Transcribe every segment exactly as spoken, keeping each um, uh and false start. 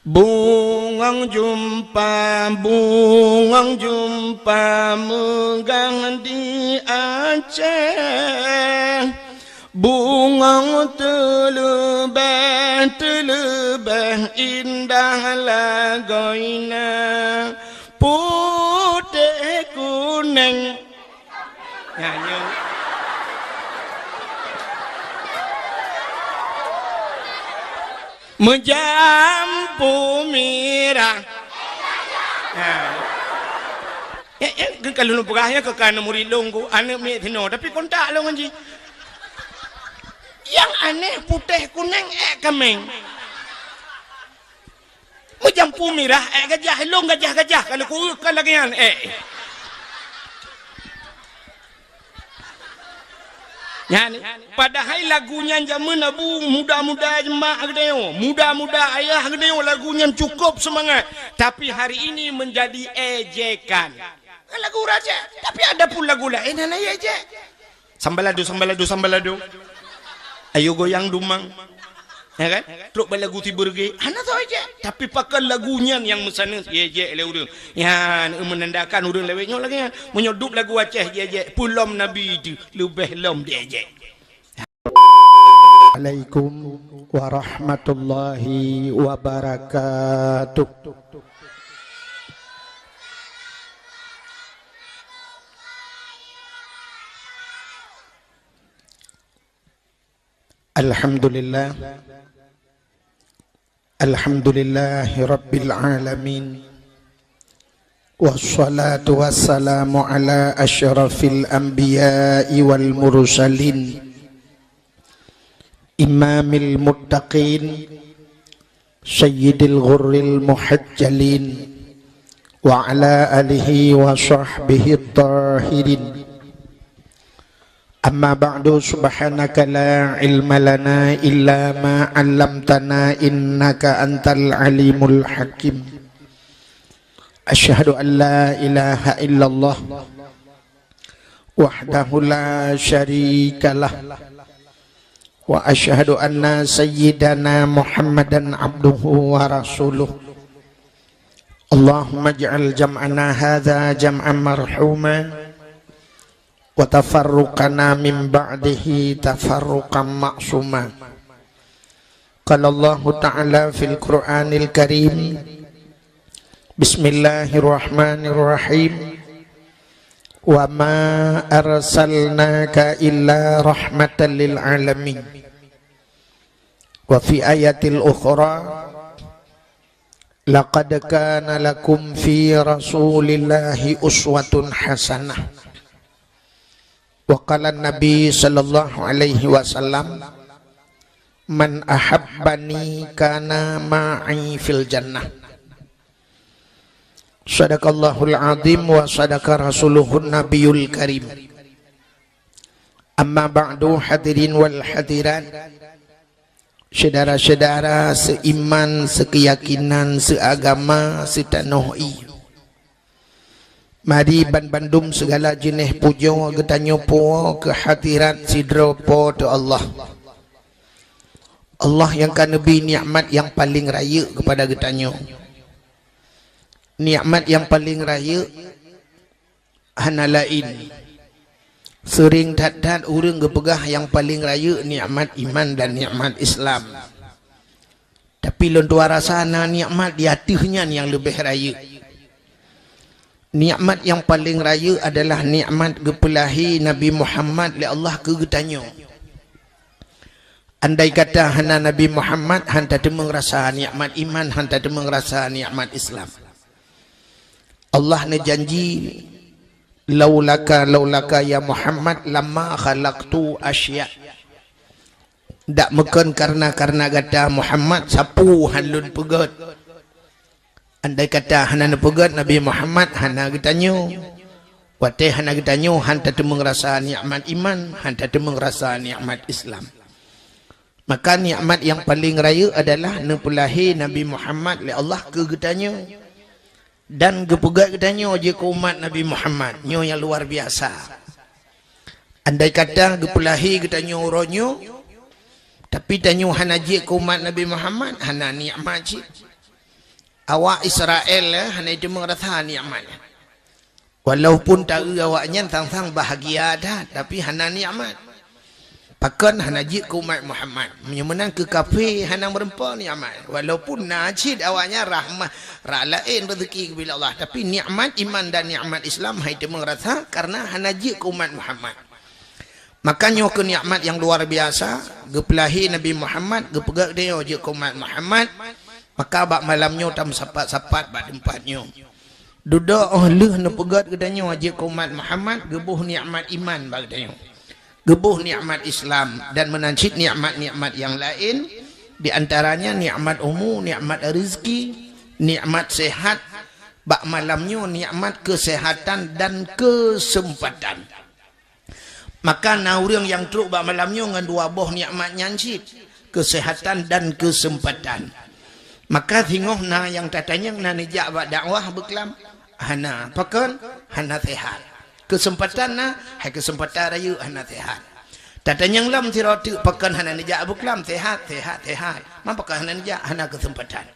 Bungong jeumpa, bungong jeumpa meugah di Aceh. Bungong teuleubeh, teuleubeh indah lagoina, putéh kuneng. Nyan nyoe. Meujampu mirah. Ha. Eh, eh, keu ka lôn peugah nyan keu ka aneuk murit lôn ku, aneuk miet sinoe, tapi kontak lôn ngon jih. Nyang aneh putéh kuneng ék kaméng. Meujampu mirah ék gajah, lôn gajah-gajah ka lôn ku, ka lagèe nyan ék. Nyan, padahai lagu nyan jameun Abu muda-muda jeumaáh geutanyoe, muda-muda ayah geutanyoe lagu nyan cukup seumangat, tapi hari ini menjadi ejekan. Kan lagu ureueng Aceh, tapi adapun lagu laén hana ejek. Sambalado, sambalado, sambalado. Ayo goyang dumang. Ya kan? Trok bak lagu tibeureuge, hana soe ejek. Tapi pakon lagu nyan nyang meusaneut ejek lé ureueng. Nyan meunandakan ureueng lawét nyoe lagèe nyan. Meunyoe dup lagu Aceh ejek, peulom Nabi teuh leubeh lom diejek. Assalamualaikum warahmatullahi wabarakatuh. Alhamdulillah. Alhamdulillahi rabbil alamin. Wassalatu wassalamu ala asyrafil anbiya'i wal mursalin, imamil muttaqin, sayyidil ghurril muhajjalin, wa ala alihi wa sahbihi tahirin. Amma ba'du, subhanaka la ilma lana illa ma 'allamtana, innaka antal alimul hakim. Asyhadu an la ilaha illallah wahdahu la syarikalah, wa asyhadu anna sayyidana Muhammadan abduhu wa rasuluh. Allahumma ij'al jam'ana hadza jam'an marhuma, wa tafarruqana min ba'dihi tafarruqan ma'suma. Qala Allahu ta'ala fil Qur'anil Karim, bismillahirrahmanirrahim, wa ma arsalnaka illa rahmatan lil alamin. Wa fi ayatil ukhra, laqad kana lakum fi Rasulillahi uswatun hasanah. Wa qala Nabi sallallahu alaihi wasallam, "Man ahabbani kana ma'i fil jannah." Sadaqallahul azim wa sadaqa rasuluhun nabiyul karim. Amma ba'du, hadirin wal hadirat, syedara-syedara seiman, seukeuyakinan, seuagama, seutanoh ie. Mari ban bandum seugala jeuneh pujoe geutanyoe puwoe keu hadirat sidroe Po teu Allah. Allah nyang ka neubri nikmat nyang paleng rayeuk keupada geutanyoe. Nikmat nyang paleng rayeuk hana laén. Seuring that-that ureuëng geupeugah nyang paleng rayeuk nikmat iman dan nikmat Islam. Tapi lôn tuan rasa na nikmat di ateueh nyan nyang leubeh rayeuk. Nikmat nyang paleng rayeuk adalah nikmat geupeulahé Nabi Muhammad lé Allah keu geutanyoe. Andai kata hana Nabi Muhammad, han tateumeung rasa nikmat iman, han tateumeung rasa nikmat Islam. Allah neujanji, "Laulaka, laulaka ya Muhammad, lama khalaqtu asya." Dak meukon kareuna-kareuna gata Muhammad, sapeue han lôn peugét. Andai kata hana neupeugét Nabi Muhammad, hana geutanyoe. Watée hana geutanyoe, han tateumeung rasa nikmat iman, han tateumeung rasa nikmat Islam. Maka nikmat nyang paleng rayeuk adalah neupeulahé Nabi Muhammad lé Allah keu geutanyoe. Dan geupeugét geutanyoe jeuet keu umat Nabi Muhammad, nyoe nyang luar biasa. Andai kata geupeulahé geutanyoe uroe nyoe, tapi tanyoe hana jeuet keu umat Nabi Muhammad, hana nikmat cit. Awak Israel, eh, hana jiteumeung rasa nikmat. Walaupun taeu awaknyan sang-sang bahagia that, tapi hana nikmat. Pakon? Hana jeuet keu umat Muhammad. Meunyoe meunan keu kafé hana meureumpok nikmat. Walaupun na cit awaknyan rahmat, rak laén rezeki geubri lé Allah, tapi nikmat iman dan nikmat Islam han jiteumeung rasa karena hana jeuet keu umat Muhammad. Maka nyoe keuh nikmat nyang luar biasa, geupeulahé Nabi Muhammad, geupeugét geutanyoe jeuet keu umat Muhammad, maka bak malam nyoe tameusapat-sapat bak teumpat nyoe. Dudoe óh lheueh neupeugét geutanyoe jeuet keu umat Muhammad, geuboh nikmat iman bak geutanyoe. Geuboh nikmat Islam dan meunan cit nikmat-nikmat nyang laén, di antaranya nikmat umu, nikmat rezeki, nikmat sehat. Bak malam nyoe nikmat keuseuhatan dan keuseumpatan. Maka na ureuëng nyang trok bak malam nyoe ngon dua boh nikmat nyan cit, keuseuhatan dan keuseumpatan. Maka singoh na nyang tatanyong na neujak bak dakwah beuklam? Hana. Pakon? Hana sehat. Keuseumpatan na? Hai keuseumpatan rayeuk hana sehat. Tatanyong lom sidroe teuk, pakon hana neujak beuklam? Sehat, sehat, sehat. Ma pakon hana neujak? Hana keuseumpatan.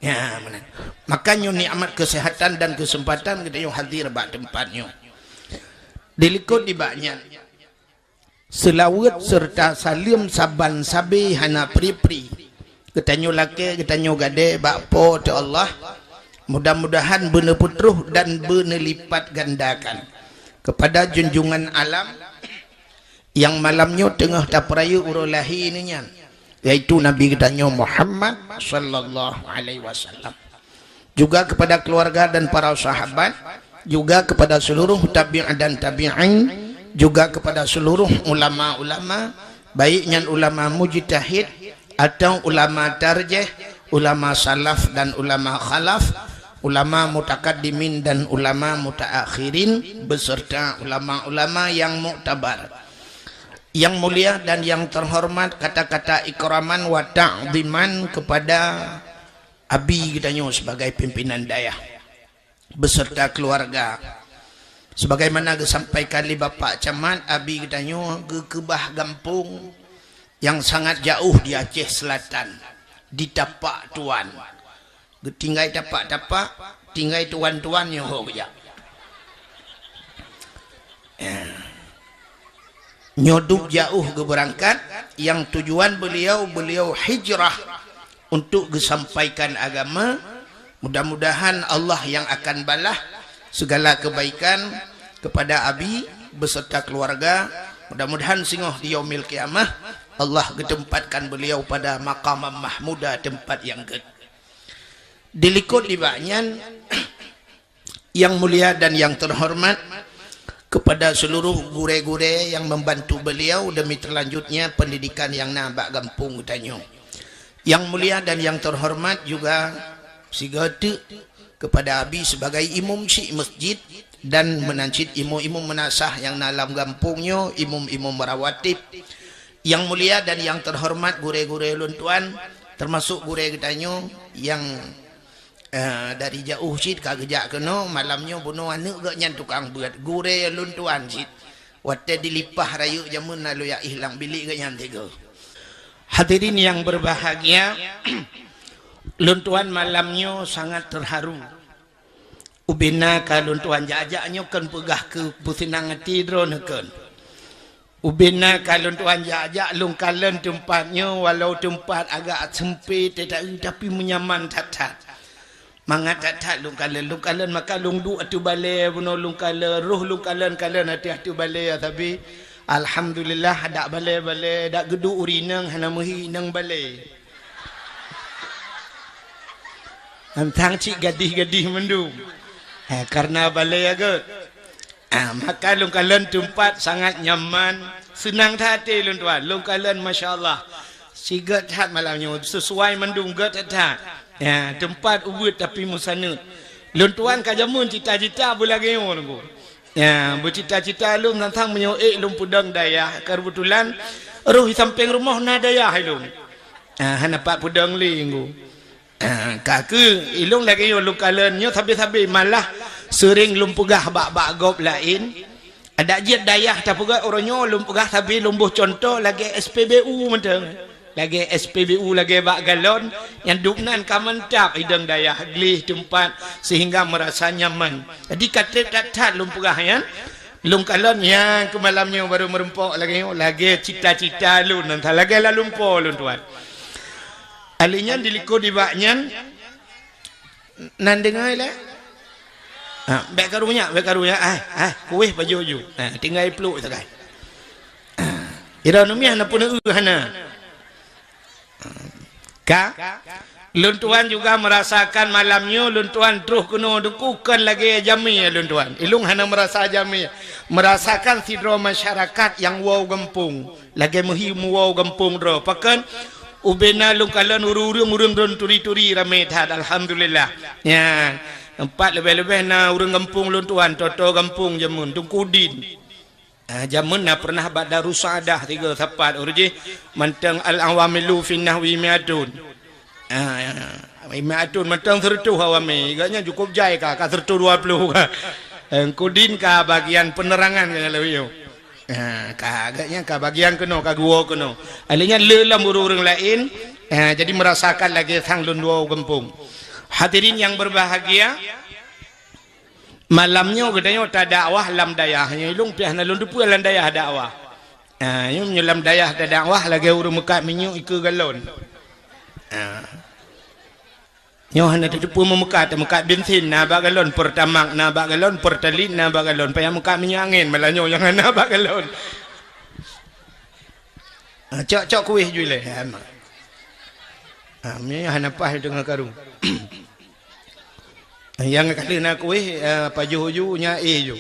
Ya, meunan. Maka nyoe nikmat keuseuhatan dan keuseumpatan geutanyoe hadir bak teumpat nyoe. Dilikot nibak nyan, seulaweuet seureuta saleuem saban sabe hana pri-pri geutanyoe lakée, geutanyoe gadée bak Po teu Allah. Mudah-mudahan beuneupeutroh dan beuneulipatgandakan keupada junjungan alam nyang malam nyoe teungoh tapeurayeuk uroe lahé nyan, yaitu Nabi geutanyoe Muhammad sallallahu alaihi wasallam. Juga kepada keluarga dan para sahabat, juga kepada seluruh tabi'in dan tabi'in, juga kepada seluruh ulama-ulama, baik nyan ulama mujtahid atau ulama tarjih, ulama salaf dan ulama khalaf, ulama mutakaddimin dan ulama mutaakhirin, beserta ulama-ulama yang muktabar. Yang mulia dan yang terhormat, kata-kata ikraman wa ta'ziman kepada Abi geutanyoe sebagai pimpinan dayah beserta keluarga. Sebagaimana geusampaikan lé Bapak Camat, Abi geutanyoe geukeubah gampông nyang sangat jaoh di Aceh Selatan, di Tapak Tuan. Geutinggai Tapak-Tapak, tinggai Tuan-Tuan nyoe ho geujak. Ya. Nyoe dub jaoh geubeurangkat, nyang tujuan beliau, beliau hijrah untuk geusampaikan agama. Mudah-mudahan Allah yang akan balah segala kebaikan kepada Abi beserta keluarga. Mudah-mudahan singoh di yaumil qiyamah Allah geutempatkan beliau pada maqamam mahmuda, tempat yang gét. Dilikot nibak nyan, yang mulia dan yang terhormat, kepada seluruh gurée-gurée yang membantu beliau demi terlanjutnya pendidikan nyang na bak gampông geutanyoe. Yang mulia dan yang terhormat juga sigoe teuk kepada Abi sebagai imum syik masjid dan meunan cit imum-imum meunasah nyang na lam gampông nyoe, imum-imum rawatib. Yang mulia dan yang terhormat gurée-gurée ulôn tuan, termasuk gurée geutanyoe nyang Eh, dari jaoh cit ka geujak keunoe, malam nyoe bunoe aneuëk geuh nyan tukang beuet, gurée lôn tuan cit. Watée dilipah rayeuk jameun na lôn jak éh lam bilék geuh nyan tiga. Hadirin yang berbahagia, lôn tuan malam nyoe sangat terharu. Ubena ka lôn tuan jak-jak nyoe kon peugah keu peuseunang até droeneuh kon. Ubena ka lôn tuan jak-jak lôn kalon teumpat nyoe, walau teumpat agak seumpét teuta-eu, tapi meunyaman that-that. Mangat that-that lôn kalon, lôn kalon maka lôn duek ateueh balée bunoe lôn kalon, roh lôn kalon-kalon ateueh, ateueh balée ya sabe. Alhamdulillah, dak balée-balée, dak geuduek ureuëng inong hana meuhi inong balée. Tantang cit gadih-gadih mandum. Ha, karena balée ya gét. Ah, maka lôn kalon teumpat sangat nyaman, seunang that até lôn tuan. Lôn kalon masya Allah. Sigét that malam nyoe, sesuai mandum gét that. Ya, teumpat ubit tapi meusaneut. Lôn tuan ka jameun cita-cita beulagée nyoe lôn. Ya, beucita-cita lôn tantang meunyoe ék lôn peudong dayah. Keubeutulan roh di sampéng rumoh na dayah lôn. Ah, hana pat peudong lé nggu. Ah, ka keuh, ilôn lagée nyoe lôn kalon nyoe sabe-sabe, malah seuring lôn peugah bak-bak gob laén. Adak jeuet dayah tapeugah uroe nyoe lôn peugah sabe lôn boh cuntoh lagée S P B U mantong. Lagèe S P B U, lagèe bak galon, nyang dum nan ka mantap idong dayah, gleh teumpat, sehingga merasa nyaman. Jadi, ka trép that-that lôn peugah nyan, lôn kalon nyang keu malam nyoe baru meurumpok lagèe nyoe, lagèe cita-cita lôn, entah lagèe lam lumpo lôn tuan. Ahli nyan dilikot di bak nyan, nan deungoe lé? Ha, bèk karu nyak, bèk karu nyak. Ah, ah, kueh pajoh ju. Ha, tinggai pluek sagai. Ira numiah na pun eu hana. Ka? Lôn tuan juga merasakan malam nyoe, lôn tuan troh keunoe Teungku, kon lagèe jamé lôn tuan. Ilôn hana merasa jamé. Merasakan sidroe masyarakat nyang woe gampông. Lagèe meuhi meuwoe gampông droe. Pakon? Ubena lôn kalon ureueng-ureueng, ureueng droen turi-turi ramé that, alhamdulillah. Nyan, teumpat leubeh-leubeh na ureueng gampông lôn tuan, toto gampông jameun, Teungku Din. Ah, jameun na pernah bak Darussa'adah tiga sapat ureueng jih, mantong al-awamilu fin nahwi mi'atun. Ah, mi'atun mantong seureutôh awamil, agaknya cukup jai ka, ka seureutôh dua ploh ka. Teungku Din ka bagian penerangan ka lewat nyoe. Ha, ka agaknya ka bagian keunoe, ka geuwoe keunoe. Ahli nyan le lam ureueng-ureueng laén, ha, jadi merasakan lagèe sang lôn dua gampông. Hadirin yang berbahagia, malam nyoe geutanyoe tadakwah lam dayah. Nyoe ilôn piah na lôn teupeue lam dayah dakwah. Ha, nyoe meunyoe lam dayah tadakwah lagèe ureueng meukat minyeuk ikeue galon. Ha. Nyoe hana tateupeue meumeukat, meukat bensin na bak galon, Pertamax na bak galon, Pertalite na bak galon, payah meukat minyeuk angén, malah nyoe nyang hana bak galon. Ah, cok-cok kueh ju ilèe, ha, mak. Ah, mi hana paih teungoh karu. Nyang ka lheueh na kueh, ah, pajoh ju, nyan éh ju.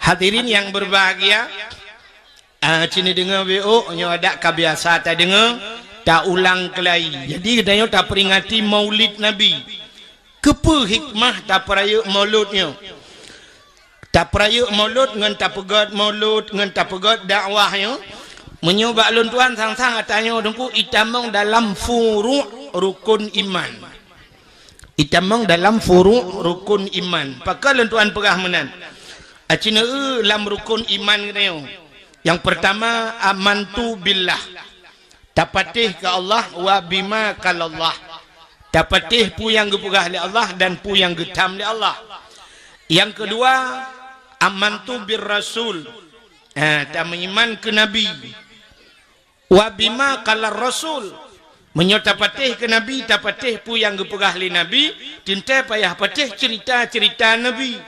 Hadirin yang berbahagia, Ah, ci neudeungoe beuh, nyoe adat ka biasa tadeungoe, taulang keulai. Jadi, geutanyoe taperingati Maulid Nabi. Keupeue hikmah tapeurayeuk Maulud nyoe? Tapeurayeuk Maulud ngon tapeugöt Maulud, ngon tapeugöt dakwah nyoe. Meunyoe bak lôn tuan sang-sang ata nyoe Teungku itamong dalam furu' rukun iman. Itamong dalam furu' rukun iman. Pakon lôn tuan peugah meunan? Aci neueu lam rukun iman geutanyoe. Nyang peurtama, amantu billah. Tapatéh keu Allah wa bima qalallah. Tapatéh peue nyang geupeugah lé Allah dan peue nyang geutam lé Allah. Nyang keudua, amantu bir rasul. Ha, tameuiman keu Nabi. Wa bima qalar rasul. Meunyoe tapatéh keu Nabi, tapatéh peue nyang geupeugah lé Nabi, teuntèe payah patéh ceurita-ceurita Nabi.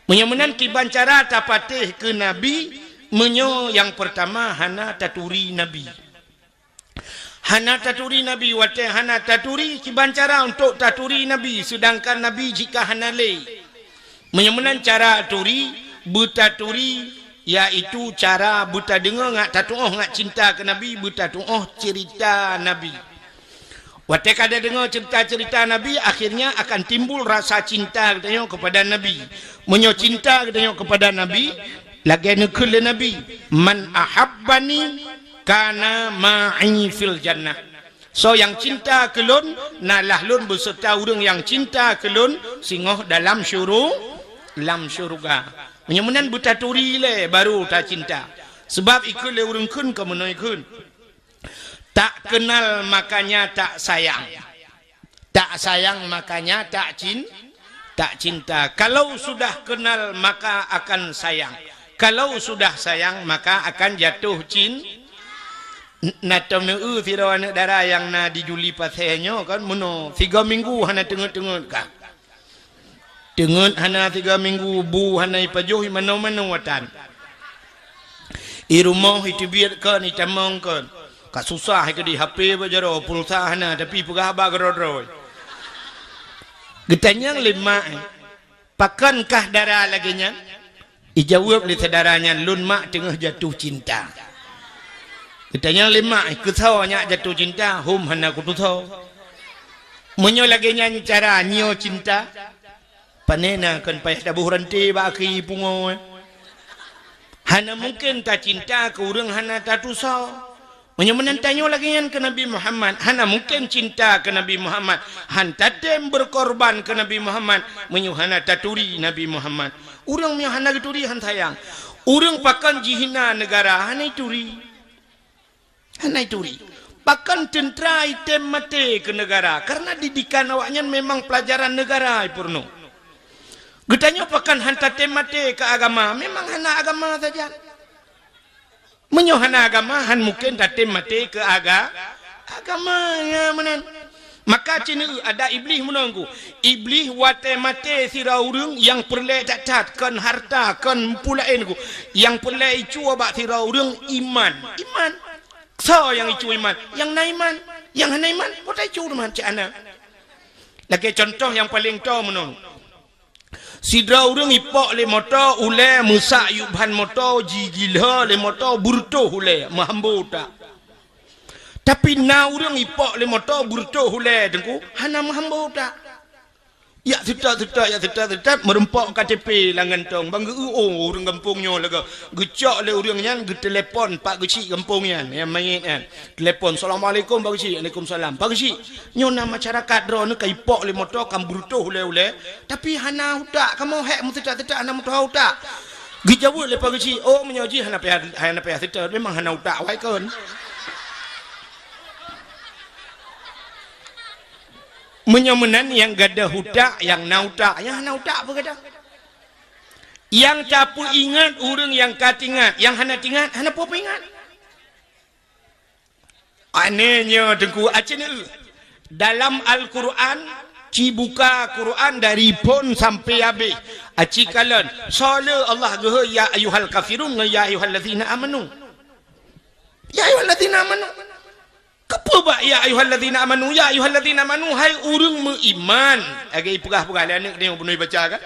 Meunyoe meunan kiban cara tapatéh keu Nabi, meunyoe nyang peurtama hana taturi Nabi. Hana taturi Nabi, watèe hana taturi kiban cara untuk taturi Nabi, seudangkan Nabi jika hana lé. Meunyoe meunan cara turi, beutaturi, yaitu cara beutadeungoe ngat tatuoh ngat cinta keu Nabi, beutatuoh ceurita Nabi. Watèe ka tadeungoe ceurita-ceurita Nabi, akhirnya akan timbul rasa cinta geutanyoe keupada Nabi. Meunyoe cinta geutanyoe keupada Nabi, lagèe neukheun lé Nabi, "Man ahabbani kana ma'i fil jannah." Soe nyang cinta keu lôn, na lah lôn beuseurta ureueng nyang cinta keu lôn singoh dalam syuru-, lam syeuruga. Meunyoe meunan beutaturi lé baru tacinta. Seubab ikheun lé ureueng kheun ka meunoe kheun. Tak kenal makanya tak sayang. Tak sayang makanya tak cin-, tak cinta. Kalau sudah kenal maka akan sayang. Kalau sudah sayang maka akan jatuh cin-, N-, na tom neueu sidroe aneuk dara nyang na di Juli Pasè nyoe kan, meunoe sigoe minggu hana teungeut-teungeut ka. Teungeut hana sigoe minggu, bu hana ipajoh, imanoe-manoe atan. I rumoh iteubiet kon, itamong kon. Ka susah keudeh, H P bak jaroe, pulsa hana, tapi peugah haba keudroe-droe. Geutanyong lé mak, "Pakon kah dara lagèe nyan?" Ijaweueb lé syedara nyan, "Lôn mak teungoh jatuh cinta." Geutanyong lé mak, "Keusoe nyak jatuh cinta?" "Hom hana kutusoe." "Meunyoe lagèe nyan cara nyoe cinta, pane na kon payah taboh ranté bak akhé pungoe." Hana mungken tacinta keu ureueng hana tatusoe. Meunyoe meunan tanyoe lagèe nyan keu Nabi Muhammad, hana mungken cinta keu Nabi Muhammad, han tatem beukorban keu Nabi Muhammad, meunyoe hana taturi Nabi Muhammad. Ureueng meunyoe hana geuturi han sayang. Ureueng pakon jihina neugara hana ituri. Hana ituri. Pakon teuntra item maté keu neugara, karena didikan awaknyan memang pelajaran neugara ipeurunoe. Geutanyoe pakon han tatem maté keu agama, memang hana agama sajan. Meunyoe hana agama, han mungken tatem maté keu aga-, agama, ya meunan. Maka ceuneuk ada Iblih meunan ku. Iblih watée maté sidroe ureuëng nyang peureulée that-that, kon harta, kon peue laén ku. Nyang peureulée icue bak sidroe ureuëng iman. Iman. Soe nyang icue iman? Nyang na iman. Nyang hana iman, peue icue iman cit hana. Lagée contoh nyang paleng toe meunan. Sidroe ureuëng ipok lé moto ulée, meusak yub ban moto, jigila lé moto, beureutoh ulée, meuhambo utak. Tapi na ureuëng ipok lé moto, beureutoh ulée, Teungku, hana meuhambo utak. Jak seutôt-seutôt, jak seutôt-seutôt, meurumpok K T P lam gantong, ban geu-, oh, ureuëng gampông nyoe lagée. Geucok lé ureuëng nyan, geutelepon Pak Geuchik gampông nyan, nyang manyét nyan. Telepon, "Assalamualaikum, Pak Geuchik." "Waalaikumsalam." "Pak Geuchik, nyoe na masyarakat droeneuh ka ipok lé moto, ka beureutoh ulée-ulée, tapi hana utak, kamoe hék meuseutôt-seutôt hana meutuha utak." Geujaweueb lé Pak Geuchik, "Oh, meunyoe jih hana payah, hana payah seutôt, memang hana utak awai kon." Meunyoe meunan nyang gadôh utak, nyang na utak, nyang hana utak peue gadôh? Nyang tapeuingat ureuëng nyang ka tingat, nyang hana tingat, hana peue peuingat. Aneh nyoe Teungku, aci neu. Dalam Al-Quran, ci buka Quran dari phon sampai habéh. Aci kalon, soe le Allah geuhôi ya ayyuhal kafirun ngon ya ayyuhallazina amanu. Ya ayyuhallazina amanu. Keupeue bak ya ayyuhallazina amanu? Ya ayyuhallazina amanu, hai ureuëng meuiman. Lagée ipeugah-peugah lé aneuëk tanyoe bunoe baca kan?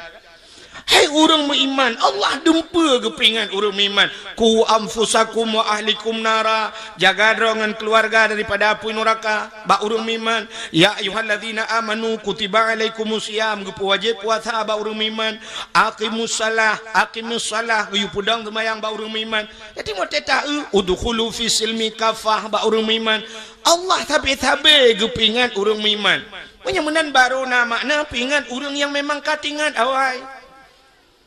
Hai ureuëng meuiman, Allah dumpeue geupeuingat ureuëng meuiman. "Qu anfusakum wa ahlikum nara." Jaga droe ngon keuluwarga daripada apui nuraka. Bak ureuëng meuiman. "Ya ayyuhallazina amanu kutiba alaikumus siyam." Geupeuwajéb puasa bak ureuëng meuiman. "Aqimus salah." Aqimus salah. Geuyue peudong seumayang bak ureuëng meuiman. Jadi, meu teuta eu, "Udkhulu fis silmi kafah," bak ureuëng meuiman. Allah sabe-sabe geupeuingat ureuëng meuiman. Meunyoe meunan barô na makna peuingat ureuëng nyang memang ka tingat awai.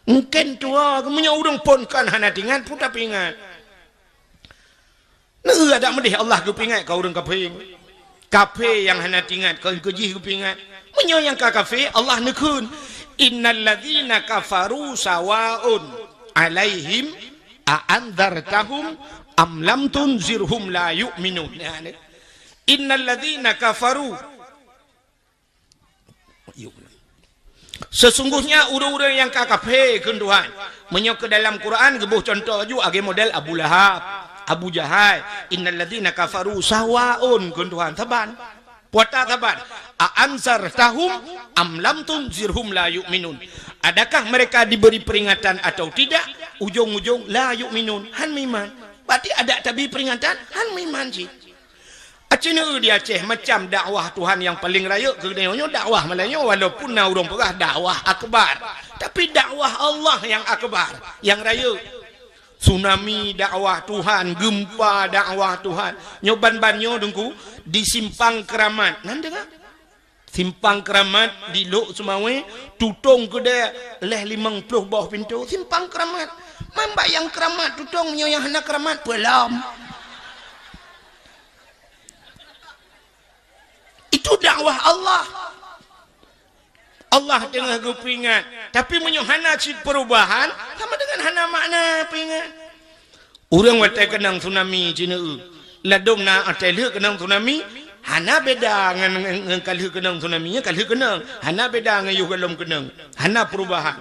Mungken tuha, meunyoe ureuëng phon kan hana tingat, peue tapeuingat. Neu adak meudeh Allah geupeuingat keu ureuëng kafé. Kafé nyang hana tingat, kon keu jih geupeuingat. Meunyoe nyang ka kafé, Allah neukheun, "Innal ladzina kafaru sawaun alaihim a anzartahum am lam tunzirhum la yu'minun." Nah, ni. "Innal ladzina kafaru." Sesungguhnya ureuëng-ureuëng nyang ka kafé kheun Tuhan. Meunyoe keu dalam Quran geuboh cuntoh laju lagée model Abu Lahab, Abu Jahal, "Innal ladzina kafaru sawaun," kheun Tuhan, saban. Puata saban. "A anzartahum am lam tunzirhum la yu'minun." Adakah mereka diberi peringatan atau tidak? Ujong-ujong la yu'minun, han meuiman. Berarti adak tabi peringatan, han meuiman cit. Aci neu di Aceh macam dakwah Tuhan nyang paleng rayeuk keu geutanyoe nyoe dakwah malam nyoe, walaupun na ureuëng peugah dakwah akbar, tapi dakwah Allah nyang akbar, nyang rayeuk. Tsunami dakwah Tuhan, gempa dakwah Tuhan. Nyoe ban-ban nyoe Teungku di Simpang Keramat. Nan deungoe? Simpang Keramat di Lhokseumawe, tutong keudée lhée limong ploh boh pintoe. Simpang Keramat. Man bak nyang keramat tutong, nyoe nyang hana keramat peulom. Itu dakwah Allah. Allah teungoh geupeuingat. Tapi meunyoe hana cit perubahan, sama dengan hana makna peuingat. Ureuëng watée keunong tsunami cit neu, ladom na watée lheueh keunong tsunami, hana beda ngon, ngon, ngon ka lheueh keunong tsunami, nyan ka lheueh keunong. Hana beda ngon yoh gohlom keunong. Hana perubahan.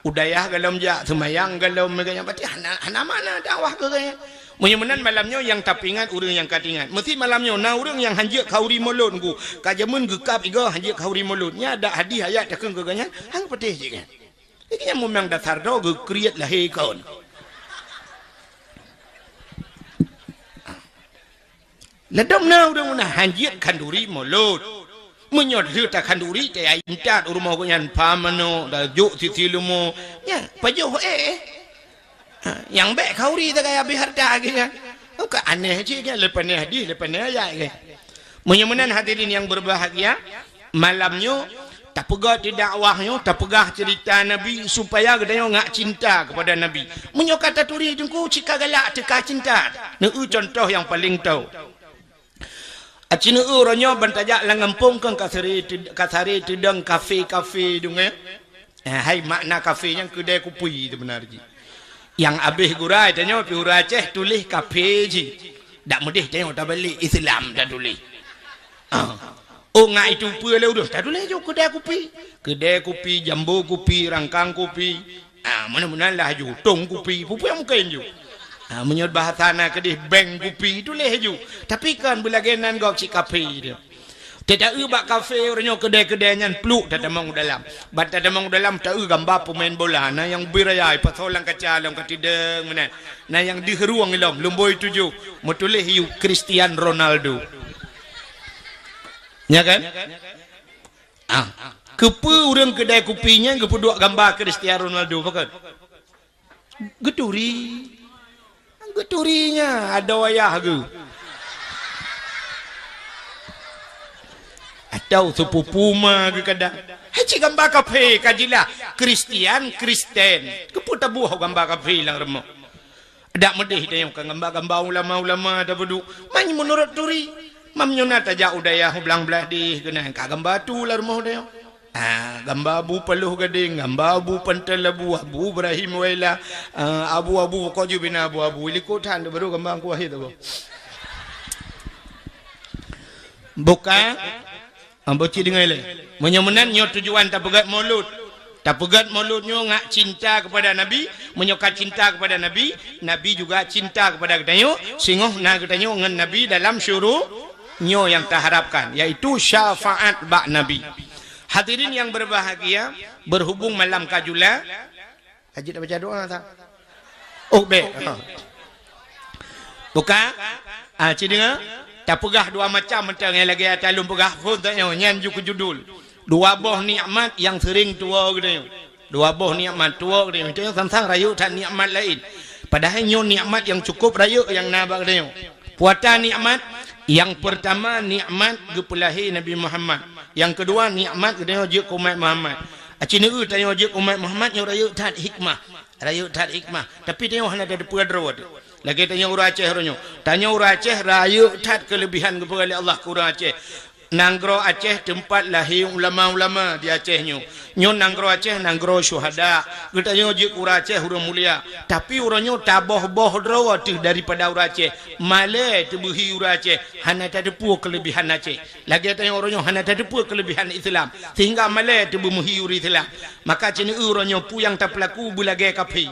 U dayah gohlom jak, seumayang gohlom, meuga nyan berarti hana, hana makna dakwah keu geuh. Meunyoe meunan malam nyoe nyang tapeuingat ureuëng nyang ka teuingat. Meusi malam nyoe na ureuëng nyang hanjeuet khauri mulod Teungku. Ka jameun geukab igoe hanjeuet khauri mulod. Nyan adak hadih ayat takheun keu geuh nyan, han geupatéh cit nyan. Nyan memang dasar droe geukriet lahé kon. Ladom na ureuëng meunan hanjeuet khanduri mulod. Meunyoe lheueh takhanduri, tayai intat u rumoh gobnyan, pha manok, tajok sisi leumo. Nyan, pajoh éh. Ha, nyang bék khauri sagai habéh hareuta geuh nyan. Ka aneh cit nyan, leupah nyan hadih, leupah nyan ayat geuh. Meunyoe meunan hadirin nyang berbahagia, malam nyoe Tapeugah di dakwah nyoe, tapeugah ceurita Nabi supaya geutanyoe ngak cinta keupada Nabi. Meunyoe ka taturi teungku, cit ka galak teuka cinta. Neu-eu cuntoh nyang paleng tho. Aci neu-eu uroe nyoe ban tajak lam gampông keu kasari, kasari teudong kafe-kafe deungoe. Eh, hai makna kafe nyan keudè kupi seubeuna jih. Nyang abéh gura tanyoe pih ureueng Aceh tuléh kafe jih. Dak meudeh tanyoe tabalek Islam tatuléh. Ah. Oh, ngat itu peue lé ureueng tatuléh ju keudè kupi. Keudè kupi, jambo kupi, rangkang kupi. Ah, meunan-meunan lah ju, tong kupi, peue-peue nyang mungken ju. Ah, meunyoe bahasa na keudeh bank kupi, tuléh ju. Tapi kan beulagèe nan gob cit kafe dia. Teu ta-eu bak kafe uroe nyoe keudè-keudè nyan pluek tatamong u dalam. Ban tatamong u dalam ta-eu gamba peumain bola, na nyang bri raya ipasoe lam kaca lom ka tidong meunan. Na nyang deuh rueng ilom lumboi tujoh meutuléh yue Cristiano Ronaldo. Nya kan? Ah, keupeue ureueng keudè kupi nyan geupeuduek gamba Cristiano Ronaldo pakon? Geuturi. Geuturi nya adoe ayah geuh. Atau sepupu ma geuh kadang. Hai cit gamba kafe ka jilah Kristian, Kristen. Keupeue taboh gamba kafe lam rumoh? Dak meudeh tanyoe ka gamba-gamba ulama-ulama tapeuduek. Man meunurot turi. Mam nyoe na tajak u dayah u blang blaih deh keunan ka gamba tu lam rumoh tanyoe. Ah, gamba Abu Paloh Gadeng, gamba Abu Panton Labu, Abu Ibrahim Waila, ah, Abu-Abu, pokok jih bina Abu-Abu. Likot that, baru gamba Teungku Wahid Abu. Buka, ah, boci deungai lé. Meunyoe meunan, nyoe tujuan tapeugét Maulud. Tapeugét Maulud nyoe ngak cinta keupada Nabi. Meunyoe ka cinta keupada Nabi, Nabi juga cinta keupada geutanyoe. Singoh na geutanyoe ngon Nabi dalam syuru-, nyoe nyang taharapkan, yaitu syafaat bak Nabi. Hadirin yang berbahagia, berhubung malam ka jula, ajit baca doa tak? Oh, bèk. Ha. Buka. Ah, ci deungoe. Tapeugah dua macam mantong nyang lagèe ata lôn peugah phon tanyoe, nyan ju keu judul. Dua boh nikmat nyang sering tuwoe geutanyoe. Dua boh nikmat tuwoe geutanyoe. Geutanyoe sang-sang rayeuk that nikmat laén. Padahai nyoe nikmat nyang cukup rayeuk nyang na bak geutanyoe. Puata nikmat, nyang peurtama nikmat geupeulahé Nabi Muhammad. Nyang keudua nikmat geutanyoe jeuet keu umat Muhammad. Aci neu-eu tanyoe jeuet keu umat Muhammad nyoe rayeuk that hikmah. Rayeuk that hikmah. Tapi tanyoe hana tateupeue droe teuh. Lagèe tanyoe ureueng Aceh uroe nyoe. Tanyoe ureueng Aceh rayeuk that keuleubehan geupeugah lé Allah keu ureueng Aceh. Nanggroe Aceh teumpat lahé ulama-ulama di Aceh nyoe. Nyoe nanggroe Aceh nanggroe syuhada. Geutanyoe jeuet keu ureueng Aceh ureueng mulia. Tapi uroe nyoe taboh-boh droe teuh daripada ureueng Aceh. Malèe teubeuhi ureueng Aceh. Hana tateupeue keuleubehan Aceh. Lagèe tanyoe uroe nyoe hana tateupeue keuleubehan Islam. Sehingga malèe teubeumeuhi ureueng Islam. Maka ci neu-eu uroe nyoe peue nyang tapeulaku beulagèe kafe.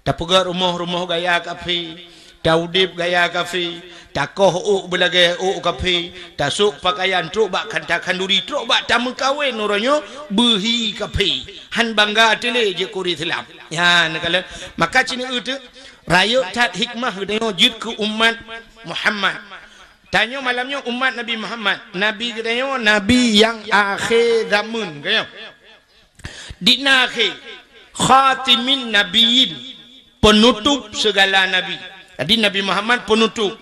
Tapeugét rumoh-rumoh gaya kafe, taudép gaya kafe, takoh ôk beulagèe ôk kafe, tasôk peukayan trôk bak kanta khanduri, trôk bak tameukawen uroe nyoe beuhi kafe. Han bangga até lé jeuet keu ureueng Islam. Nyan kalon. Maka ci neu-eu teuh, rayeuk that hikmah geutanyoe jeuet keu umat Muhammad. Tanyoe malam nyoe umat Nabi Muhammad. Nabi geutanyoe nabi nyang akhé zameun, geutanyoe. Di na akhé, khatimin nabiyyin, penutup segala nabi. Jadi Nabi Muhammad penutup.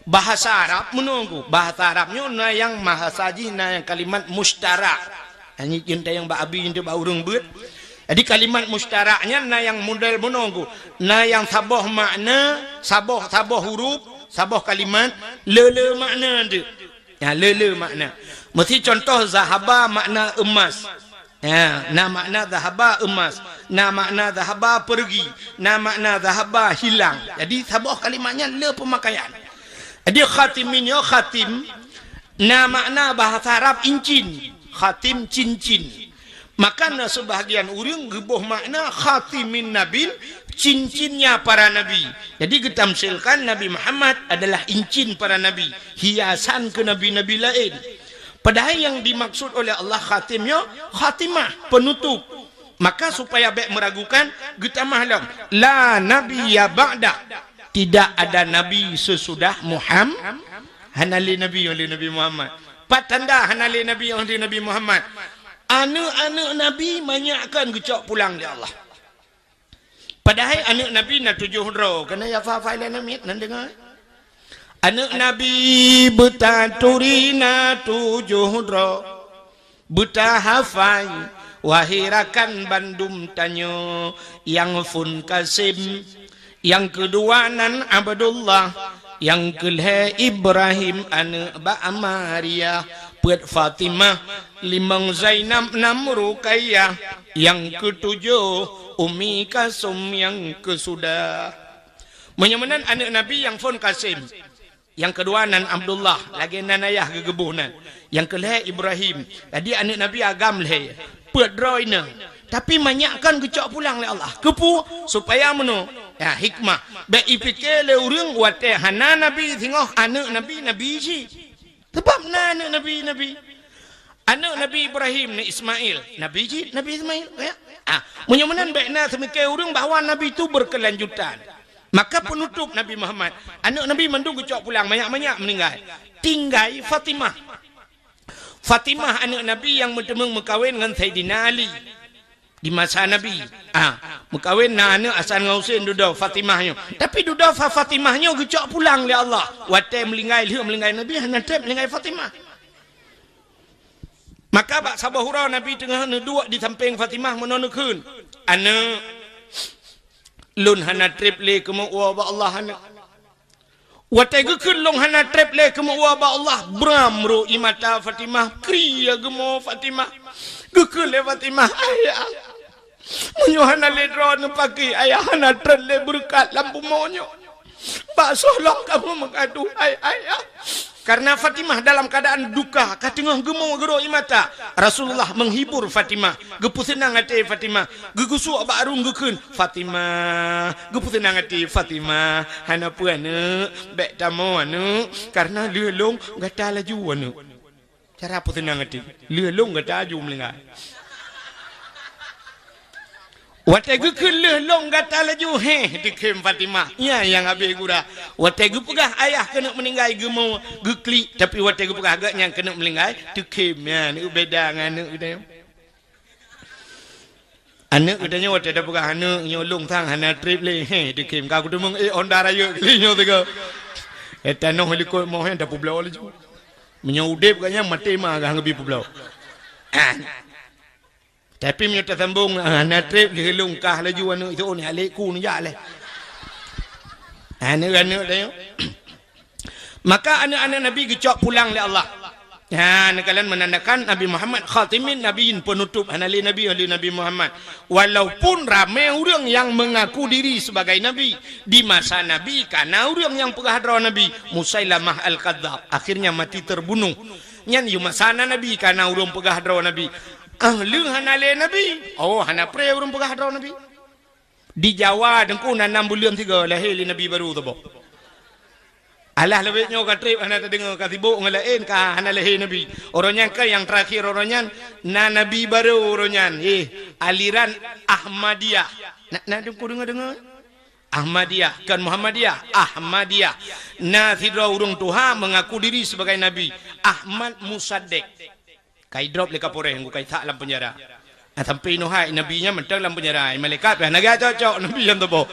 Bahasa Arab meunoe ku. Bahasa Arab nyoe na nyang bahasa jih na nyang kalimat mustarak. Nyan jeuet tayang bak abi, jeuet bak ureueng beuet. Jadi kalimat mustarak nyan na nyang model meunoe ku. Na nyang saboh makna, saboh, saboh huruf, saboh kalimat, le-le makna teuh. Ya, le-le makna. Meusi contoh zahaba makna emas. Ya, na makna zahaba emas, na makna zahaba pergi, na makna zahaba hilang. Jadi saboh kalimat nyan le peumakaian. Jadi khatimin nyoe khatim na makna bahasa Arab incin, khatim cincin. Maka na sebahagian ureueng geuboh makna khatimin nabin, cincinnya para nabi. Jadi geutamsilkan Nabi Muhammad adalah incin para nabi, hiasan keu nabi-nabi laén. Padahai nyang dimaksud oleh Allah khatim nyoe khatimah, penutup. Maka supaya bèk meuragukan, geutamah lom, "La nabiyya ba'da." Tidak ada nabi sesudah Muham-, hana lé nabi lé Nabi Muhammad. Pat tanda hana lé nabi lé Nabi Muhammad? Aneuk-aneuk nabi manyak kan geucok pulang lé Allah. Padahai aneuk nabi na tujoh droe, keuneuk ya fa fa ila namit nan deungoe. Aneuk nabi beutaturi na tujoh droe. Beutahafai, wahai rakan bandum tanyoe, nyang phôn Kasim, nyang keudua nan Abdullah, nyang keulhèe Ibrahim aneuëk bak Maria, peuet Fatimah, limong Zainab, nam Ruqayyah, nyang keutujoh Ummi Kalsum nyang keusudah. Meunyoe meunan aneuëk Nabi nyang phôn Kasim. Nyang keudua nan Abdullah, lagèe nan ayah geugeubôh nan. Nyang keulhèe Ibrahim. Jadi aneuëk Nabi agam lhèe. Peuet droe inong. Tapi manyak kan geucok pulang lé Allah. Keupeue? Supaya meunoe. Ya, hikmah. Bèk ipike lé ureuëng watèe hana nabi singoh aneuëk nabi, nabi cit. Sabab na aneuëk nabi, nabi. Aneuëk Nabi Ibrahim ni Ismail, nabi cit, Nabi Ismail. Ya. Ah, meunyoe meunan bèk na seumike ureuëng bahwa nabi tu berkelanjutan. Maka penutup Nabi Muhammad, aneuëk Nabi mandum geucok pulang, manyak-manyak meuninggai. Tinggai Fatimah. Fatimah aneuëk Nabi nyang meuteumeung meukawen ngon Saidina Ali di masa Nabi. Ah, meukawen na aneuëk Hasan ngon Husein dudoe Fatimah nyoe. Tapi dudoe Fa-, Fatimah nyoe geucok pulang lé Allah. Watèe meulinggai, lheueh meulinggai Nabi, hana trép meulinggai Fatimah. Maka bak saboh uroe Nabi teungoh neuduek di sampéng Fatimah meunoe neukheun, "Aneuëk, lôn hana trép lé keumeu'ue bak Allah aneuëk." Watèe geukheun lôn hana trép lé keumeu'ue bak Allah, bram ro ie mata Fatimah, krie geumo Fatimah. Geukheun lé Fatimah, "Ayah, meunyoe hana lé droeneuh paki, ayah hana trép lé beureukat lam bumoe nyoe. Bak soe lom kamoe meungadui, hai ayah?" Karena Fatimah dalam keadaan duka, ka teungoh geumo geuro ie mata. Rasulullah menghibur Fatimah, geupeuseunang até Fatimah, geugeusuek bak rueng geukheun, "Fatimah, geupeuseunang até Fatimah, hana peue aneuëk, bèk tamoe aneuëk, karena lheueh lôn gata laju aneuëk." Cara peuseunang até. Lheueh lôn gata laju meulinggai. Watèe geukheun lheueh lôn gata laju, heh, teukhém Fatimah. Nyan nyang habéh gura. Watèe geupeugah ayah keuneuk meuninggai geumo, geuklik, tapi watèe geupeugah geuh nyan keuneuk meulinggai, teukhém. Nyan, beda ngon aneuëk geutanyoe. Aneuëk geutanyoe watèe tapeugah aneuëk nyoe lôn sang hana trép lé, heh, teukhém ka kuteumeung, eh, Honda rayeuk kali nyoe teuga. Eh, tanoh likot moh nyan tapeubloe laju. Meunyoe udép geuh nyan maté ma geuh ngeubri peubloe. Ah. Tapi meunyoe tasambong, ah, hana trép lé lôn kah laju aneuëk itu ni alek ku neujak lé. Aneuëk-aneuëk tanyoe. Maka aneuëk-aneuëk Nabi geucok pulang lé Allah. Ha, neukalon menandakan Nabi Muhammad khatimin nabiyyin, penutup, hana lé nabi, lé Nabi Muhammad. Walaupun ramé ureuëng nyang mengaku diri sebagai nabi, di masa Nabi kana ureuëng nyang peugah droe nabi, Musailamah Al-Kadzab, akhirnya mati terbunuh. Nyan yue masa na nabi kana ureuëng peugah droe nabi. Ah, lheueh hana lé nabi. Oh, hana pré ureuëng peugah droe nabi. Di Jawa teungku na nam buleuen sigoe lahé lé nabi barô saboh. Alah leubeh nyoe ka trép hana tadeungoe, ka sibok ngon laén, ka hana lahé nabi. Uroe nyan ka nyang terakhir, uroe nyan na nabi barô uroe nyan. Eh, aliran Ahmadiyah. Na, na teungku deungoe-deungoe? Ahmadiyah, kon Muhammadiyah, Ahmadiyah. Na sidroe ureuëng tuha mengaku diri sebagai nabi, Ahmad Musaddiq. Ka idrop lé Kapolres, ka isak lam penjara. Ah, sampai inoe hai nabi nyan mantong lam penjara. Malaikat pih hana geujak cok-cok nabi nyan tuboh.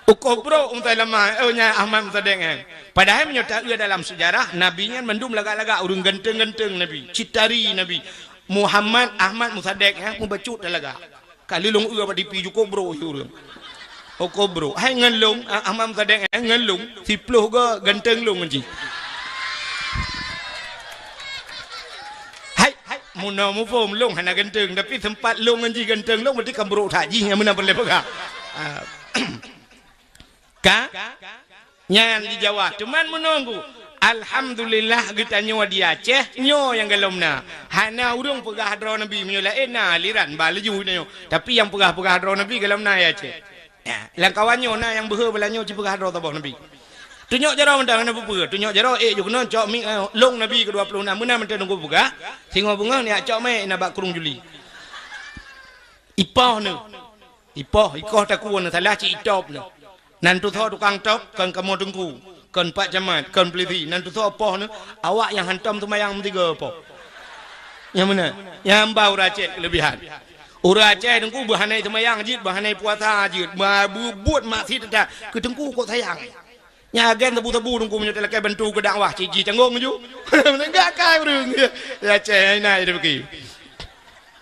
Ukoh brok Musailamah, oh, nyan Ahmad Musaddiq nyan. Padahai meunyoe taeu dalam sejarah, nabi nyan mandum lagak-lagak, ureuëng ganteng-ganteng nabi, citari nabi. Muhammad Ahmad Musaddiq nyan mubacut lagak. Ka lheueh lôn eu bak tipi jukôb brok ureuëng. Ukoh brok. Hai ngon lôn, ah, Ahmad Musaddiq, eh, ngon lôn, siploh goe ganteng lôn ngon jih. Hai, hai, meunoe muphom lôn hana ganteng, tapi sempat lôn ngon jih ganteng lôn, berarti kan brok that jih nyang meunan peureulèe peugah. Ah. Ka? Nyan di Jawa. Cuman meununggu. Alhamdulillah geutanyoe di Aceh, nyoe nyang golom na. Hana ureuëng peugah droe nabi, meunyoe laén na aliran ba laju tanyoe. Tapi nyang peugah-peugah droe nabi golom na di Aceh. Ya, lam kawan nyoe na nyang beuhe bala nyoe jipeugah droe saboh nabi. Tunyok jaroe mantong hana peue-peue. Tunyok jaroe, eh, jukeunoe cok mi, eh, lôn nabi keudua puluh enam meunan mantong teungku peugah. Singoh beungoh nyak cok mé na bak krueng juli. Ipoh neuh. Ipoh, ikoh takue neuh, salah cit itop neuh. Nan tusoe tukang top, kon kamoe teungku, kon pak camat, kon peulisi, nan tusoe poh neuh, awak nyang hantom seumayang meusigoe poh. Nyang meunan, nyang ba ureuëng Aceh keulebihan. Ureuëng Aceh teungku beuhana seumayang jeuet, beuhana puasa jeuet, ba-, beubuet maksiat that, keu teungku kok sayang. Nyan agen sabu-sabu teungku meunyoe talakée bantu keu dakwah, cit jicanggong ju. Meuneugah kai ureuëng. Ya, Aceh, hai na, ya, dipiki.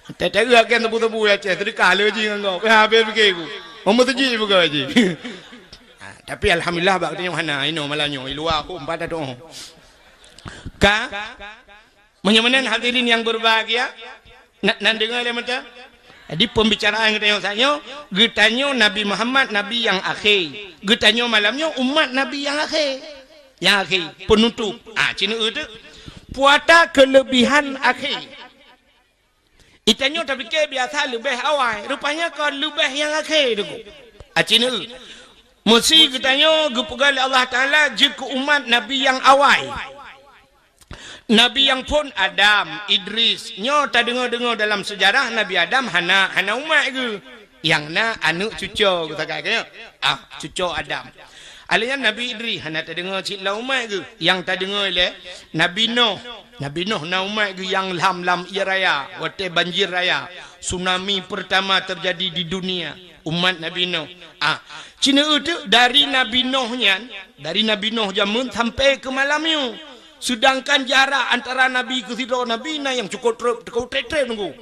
Teuteuk akan teupeu-teupeu ya, ceh, seudeukah le jih ngon gob. Ya, habéh pike ku. Meumeuseujid pegawai jih. Ha, tapi alhamdulillah bak geutanyoe hana, inoe malam nyoe, i luwa hom pat atoe. Ka? Meunyoe meunan hadirin yang berbahagia, na-, nan deungoe lé meuta? Jadi pembicaraan geutanyoe saat nyoe, geutanyoe Nabi Muhammad Nabi nyang akhé. Geutanyoe malam nyoe umat Nabi nyang akhé. Nyang akhé, penutup. Ah, cina eu tu. Puata kelebihan akhé. Itanyoe tapike biasa leubeh awai, rupanya kon leubeh nyang akhé tu. Aci neu. Meusi geutanyoe geupeugah lé Allah Taala jeuet keu umat Nabi nyang awai. Nabi nyang phon Adam, Idris. Nyoe tadeungoe-deungoe dalam seujarah Nabi Adam hana, hana umat geuh. Nyang na aneuk cuco geuh sagai geuh. Ah, cuco Adam. Alèh nyan Nabi Idris hana tadeungoe cit lam umat geuh. Nyang tadeungoe lé Nabi Nuh. Nabi Nuh na umat geuh nyang lam, lam ie raya, watèe banjir raya, tsunami pertama terjadi di dunia, umat Nabi Nuh. Ah, cina eu teuk dari Nabi Nuh nyan, dari Nabi Nuh jameun sampai keu malam nyoe. Sedangkan jarak antara Nabi keu sidroe Nabi na nyang cukôp trôk, cukôp trép-trép nunggu.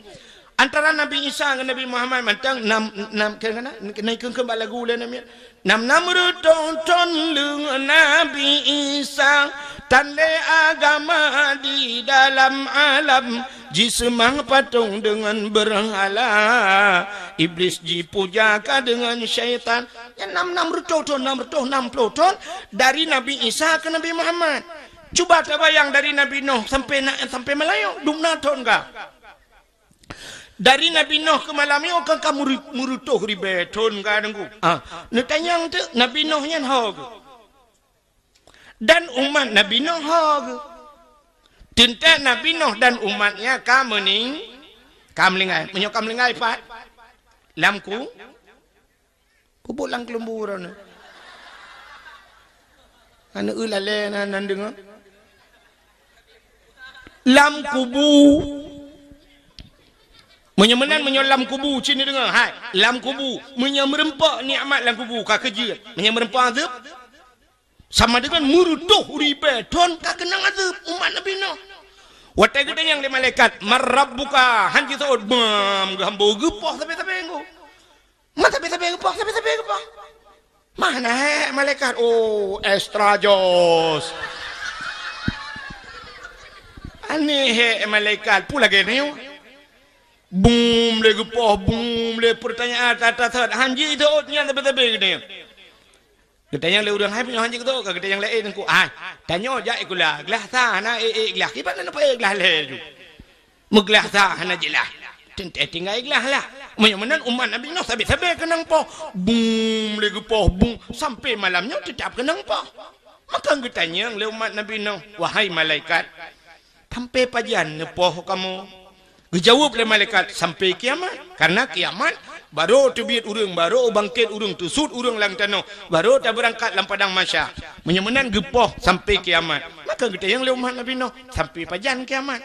Antara Nabi Isa ngon Nabi Muhammad mantong nam, nam, keu, keu, na, na, na, keu, keu bak lagu lé nam nyan. Nam, nam reutôh thôn leung Nabi Isa, tan lé agama di dalam alam, jiseumah patong deungon beurhala, Iblis jipuja ka deungon syaitan. Nyan nam, nam reutôh thôn, nam reutôh nam ploh thôn dari Nabi Isa keu Nabi Muhammad. Cuba tabayang dari Nabi Nuh sampai na, sampai malam nyoe, dum na thôn ka. Dari Nabi Nuh keu malam nyoe kan ka meuri-, meureutoh ribèe thôn ka Teungku. Ah, neutanyong teuk Nabi Nuh nyan ho geuh. Dan umat Nabi Nuh ho geuh. Teuntèe Nabi Nuh dan umatnya ka meuning-, ka meulinggai. Meunyoe ka meulinggai pat? Lam ku-, Peubuet lam keuleumbue droeneuh. Aneuk eu lalè na, nan deungoe. Lam kubu. Meunyoe meunan, meunyoe lam kubu, cit neudeungoe, hai, lam kubu. Meunyoe meureumpok nikmat lam kubu, ka keujeuet. Meunyoe meureumpok azeueb, sama deungon meureutoh ribèe thôn ka keunong azeueb umat Nabi Nuh. Watèe geutanyong lé malaikat, "Man rabbuka?" Han jiseuôt, bam, geuhambo geupoh sabe-sabe ngon. Man sabe-sabe geupoh, sabe-sabe geupoh. Mana hek malaikat? Oh, extra jos. Aneh hek malaikat, peue lagèe nyoe? Bum lé geupoh, bum lé peurtanyaan, tata-tata. Han jiseuôt nyan sabe-sabe geutanyoe. Geutanyong lé ureueng, "Hai, meunyoe han jeuet geutanyoe, ka geutanyong lé, eh, Teungku, hai, tanyoe jak sikula, glah sa hana ék-ék glah, kiban na neupaék glah lhèe ju? Meuglah sa hana jeulaih." Teuntèe tinggai glah lah. Meunyoe meunan umat Nabi Nuh sabe-sabe keunong poh. Bum lé geupoh, bum, sampai malam nyoe teutap keunong poh. Maka geutanyong lé umat Nabi Nuh, "Wahai malaikat, sampai pajan neupoh kamoe?" Geujaweueb lé malaikat, "Sampai kiamat." Karena kiamat, barô teubiet ureueng, barô bangkét ureueng, teusut ureueng lam tanoh, barô tabeurangkat lam padang mahsyar. Meunyoe meunan geupoh sampai kiamat. Maka geutanyong lé umat Nabi Nuh, "Sampai pajan kiamat?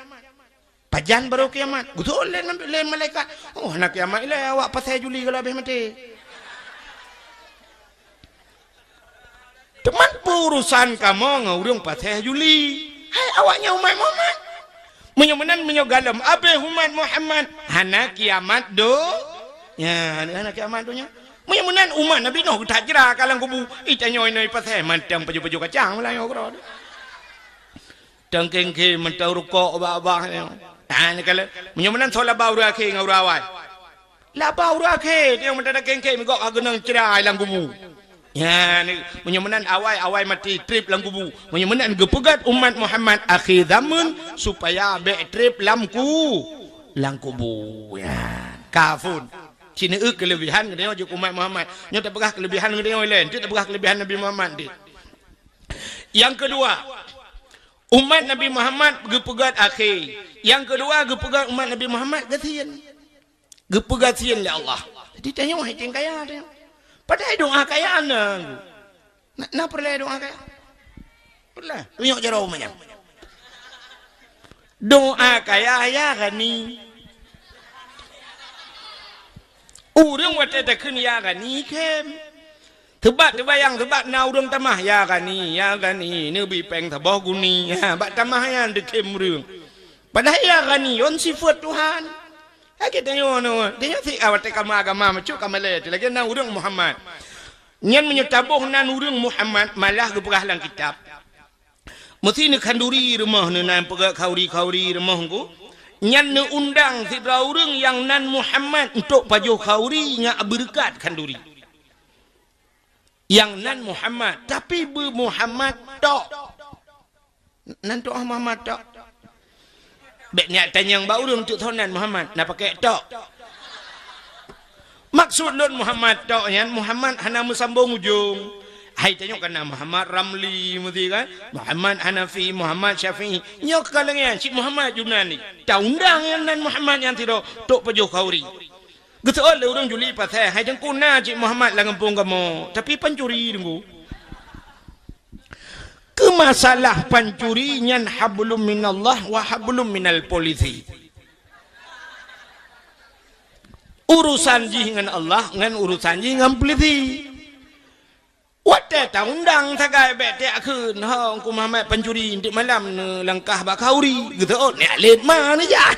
Pajan barô kiamat?" Geutanyong lé Nabi, lé malaikat, "Oh, hana kiamat ilèe, awak pasai juli gohlom habéh maté." Teuma peue urusan kamoe ngon ureueng pasai juli? Hai awaknyan umat Muhammad. Meunyoe meunan, meunyoe gohlom habéh umat Muhammad, hana kiamat do-, nya, hana kiamat donya. Meunyoe meunan umat Nabi Nuh geutajra ka lam kubu, itanyoe inong pasai mantong pajoh-pajoh kacang meulayeue keudroe. Teukeungke mantong rukok bak-bak nyoe. Nah, ni kala, meunyoe meunan soe laba ureueng akhé ngon ureueng awai? Laba ureueng akhé, nyang meutada kengkeng migok ka geunong cra lam kubu. Nyan, meunyoe meunan awai, awai maté trép lam kubu. Meunyoe meunan geupeugöt umat Muhammad akhé zameun supaya bèk trép lam ku-, lam kubu. Nyan, kafun. Cit neu keulebihan geutanyoe jeuet umat Muhammad. Nyoe tapeugah keulebihan geutanyoe ilèe, enteuk tapeugah keulebihan Nabi Muhammad deh. Nyang keudua, umat Nabi Muhammad geupeugöt akhé. Nyang keudua geupeugöt umat Nabi Muhammad gasien. Geupeugah gasien lé Allah. Jadi tanyoe hai teuh kaya tanyoe. Padahai doa kaya na. Na, na peureulèe doa kaya? Peureulèe. Tunyok jaroe manyang. Doa kaya, "Ya Ghani." Ureueng watèe takheun "Ya Ghani" khem. Teubat teubayang, teubat na ureueng tamah, "Ya Ghani, ya Ghani, neubi pèng saboh guni." Ha, bak tamah nyan teukhém ureueng. Padahai "Ya Ghani" nyan sifeuet Tuhan. Lagèe tanyoe nyoe, tanyoe si awai teuk kama agama meucok kama lé, lagèe nan ureueng Muhammad. Nyan meunyoe taboh nan ureueng Muhammad, malah geupeugah lam kitab. Meusi neukhanduri rumoh neuh nan peugah khauri-khauri rumoh ngku. Nyan neuundang sidroe ureueng nyang nan Muhammad untuk pajoh khauri nyak beureukat khanduri. Nyang nan Muhammad, tapi beu Muhammad tok. Nan tok Muhammad tok. Bèk nyak tanyong bak ureueng teuk tho nan Muhammad, na pakèk tok. Maksud lôn Muhammad tok nyan, Muhammad hana meusambong ujong. Hai tanyoe kana Muhammad Ramli meusi kan? Muhammad Hanafi, Muhammad Syafi'i. Nyoe ka lagèe nyan, cit Muhammad Junani. Taundang nyang nan Muhammad nyan sidroe, tok pajoh khauri. Geuseuôt lé ureueng juli pasai, hai teungku na cit Muhammad lam gampông kamoe, tapi pancuri teungku. Keu masalah pancuri nyan hablum minallah wa hablum minal polisi. Urusan jih ngon Allah, ngon urusan jih ngon polisi. Watèe taundang sagai bèk tajak kheun, "Ho, Teungku Muhammad pancuri, enteuk malam neulangkah bak khauri." Geuseuôt, nyak lét ma neujak.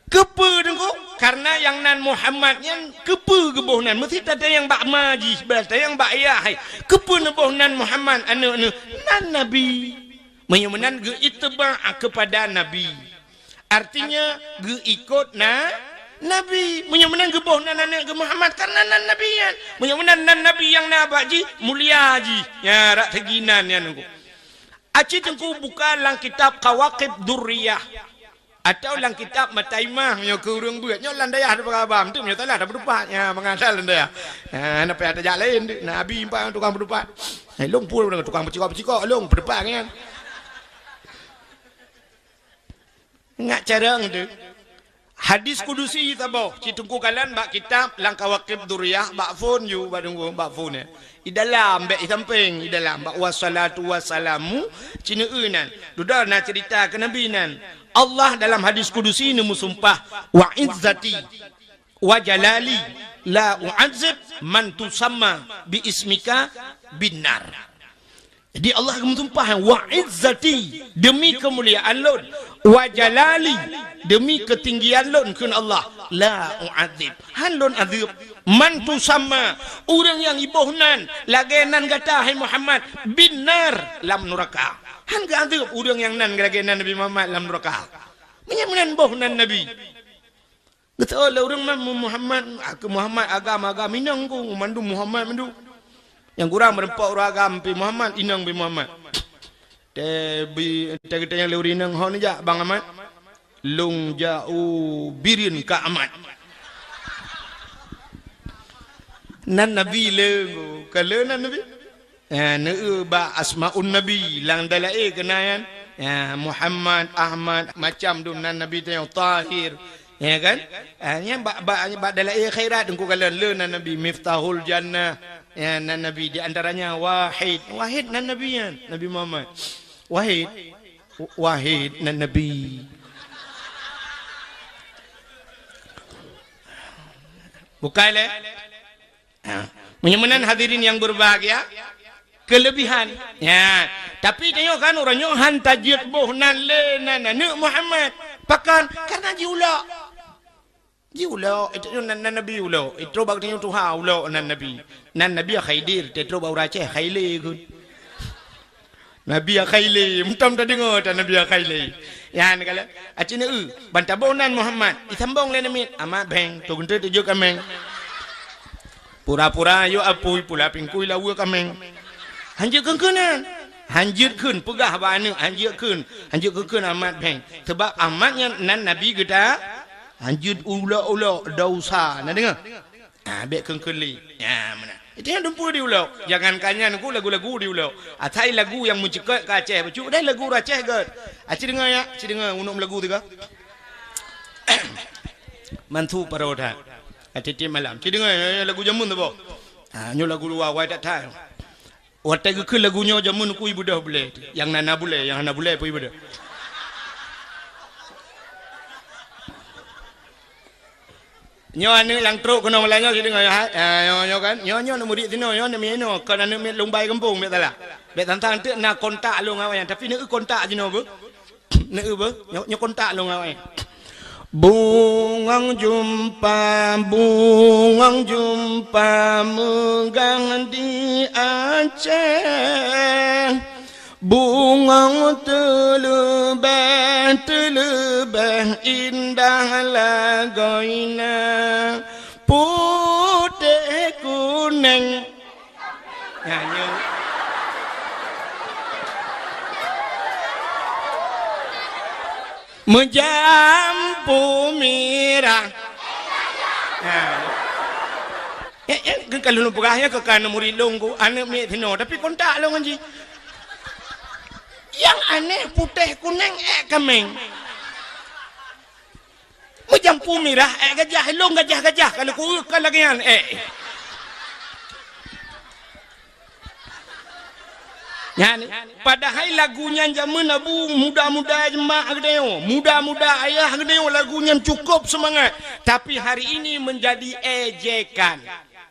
Keupeue Teungku? Karena nyang nan Muhammad nyan keupeue geuboh nan? Meusti tatanyong bak ma jih, bah tatanyong bak ayah hai. Keupeue neuboh nan Muhammad aneuk neuh? Nan Nabi. Meunyoe meunan geuittiba' kepada Nabi. Artinya geuikot na Nabi. Meunyoe meunan geuboh nan aneuk geuh Muhammad karena nan Nabi nyan. Meunyoe meunan nan Nabi nyang na bak jih, mulia jih. Nya rak segi nan nyan Teungku. Aci Teungku buka lam kitab Kawakib Durriyah. Atau lam kitab Mataimah nyoe keu ureueng beuet. Nyoe lam dayah teupeugah bam, tu nyoe salah dah peutupat. Nya, mangat lam dayah. Ha, na payah tajak laén tu. Nabi empat tukang peutupat. Eh, lôn pun tukang peucikok-peucikok lôn peutupat nyan. Ngat carông tu. Hadis kudusi saboh, ci Teungku kalon bak kitab lam Kawakib Durriyah, bak phon ju, bak Teungku, bak phon, ya. Di dalam, bèk di sampéng, di dalam, bak wassalatu wassalamu, ci neueu nan. Dudoe na cerita keu Nabi nan. Allah dalam hadis kudusi neumeusumpah, "Wa izzati wa jalali la u'adzib man tusamma bi ismika binnar." Jadi Allah geumeusumpah, "Wa izzati," demi keumuliaan lôn, "wa jalali," demi keutinggian lôn, kheun Allah, "la u'adzib," han lôn azeueb, "man tusamma," ureueng nyang iboh nan lagèe nan gata hai Muhammad, "binnar," lam nuraka. Han geuazeueb ureueng nyang nan lagèe nan Nabi Muhammad lam nuraka. Meunyoe meunan boh nan Nabi. Geuseuôt lé ureueng ma-, Muhammad, a, keu Muhammad agam-agam inong ku, mandum Muhammad mandum. Nyang kurang meureumpok ureueng agam pih Muhammad, inong pih Muhammad. Teubi-, teugeutanyong lé ureueng inong, "Ho neujak Bang Ahmad?" "Lôn jak u Bireuen Kak Ahmad." Nan Nabi le, ka le nan Nabi. Eh, neueu bak asmaun Nabi, lam dalae keunan, ya, Muhammad, Ahmad, macam dum nan Nabi teuh, Tahir, ya kan? Eh, nyan bak, bak, bak dalae khairat Teungku kalon le nan Nabi, Miftahul Jannah, ya, nan Nabi di antaranya Wahid. Wahid nan Nabi nyan, Nabi Muhammad. Wahid, Wahid nan Nabi. Bukai lé? Ha. Meunyoe meunan hadirin yang berbahagia, kelebihan. Ya. Tapi tanyoe kan ureueng nyoe han tajeuet boh nan le nan aneuk Muhammad. Pakon? Karena jiulok. Jiulok, itu nan, nan Nabi ulok. Itu bak tanyoe tuha ulok nan Nabi. Nan Nabi Khidir, itu bak ureueng Aceh, Khaile kheun. Nabi Akhaile, meutam tadeungoe tan Nabi Akhaile. Nyan kala, aci neu, ban taboh nan Muhammad, isambong lé namiet, Ahmad Beng, tu geunteuk tujok kaméng. Pura-pura yôk apui, pula pingkui lawa kaméng. Hanjeuet kheun-kheun nan. Hanjeuet kheun, peugah bak aneuk, hanjeuet kheun. Hanjeuet kheun-kheun Ahmad Beng. Sebab Ahmad nyan nan Nabi geuta, hanjeuet ulok-ulok, dosa. Na deungoe? Ah, bèk kheun-kheun lé. Ya, meunan. Itu nyang dumpeue di ulok. Jangankan nyan ku lagu-lagu di ulok. Asai lagu nyang meucukot ka Aceh, bacut deh lagu Aceh gèt. Aci deungoe ya, aci deungoe unok lagu tiga. Mantu paro that. Ati tiep malam. Ci deungoe, eh, lagu jameun tu boh. Ha, nyoe lagu luwa, wai that that. Watèe geukheun lagu nyoe jameun ku ibeudôh bulèe. Nyang na, na bulèe, nyang hana bulèe pun ibeudôh. Nyoe aneuk nyang trok keunoe malam nyoe, sideungoe, ha? Ah, nyoe, nyoe kan? Nyoe, nyoe aneuk murit sinoe, nyoe aneuk miet inoe. Kon aneuk miet Lumbai Gampông, bèk salah. Bèk tantang teuk na kontak lôn awak nyan, tapi neuk kontak jinoe beuh. Neu beuh, nyoe, nyoe kontak lôn awai. Bungong jeumpa, bungong jeumpa meugah di Aceh. Bungong teuleubeh, teuleubeh indah lagoina. Putéh kuneng. Nyan nyoe. Meujampu mirah. Nah. Eh, eh, keu ka lôn peugah nyan keu ka murit lôn ku, aneuk miet sinoe, tapi kontak lôn ngon jih. Nyang aneh putéh kuneng ék kaméng. Meujampu mirah ék gajah, lôn gajah-gajah ka lôn ku ka lagèe nyan ék. Nyan, padahai lagu nyan jameun Abu muda-muda jeumaah geutanyoe, muda-muda ayah geutanyoe lagu nyan cukup seumangat, tapi hari ini menjadi ejekan.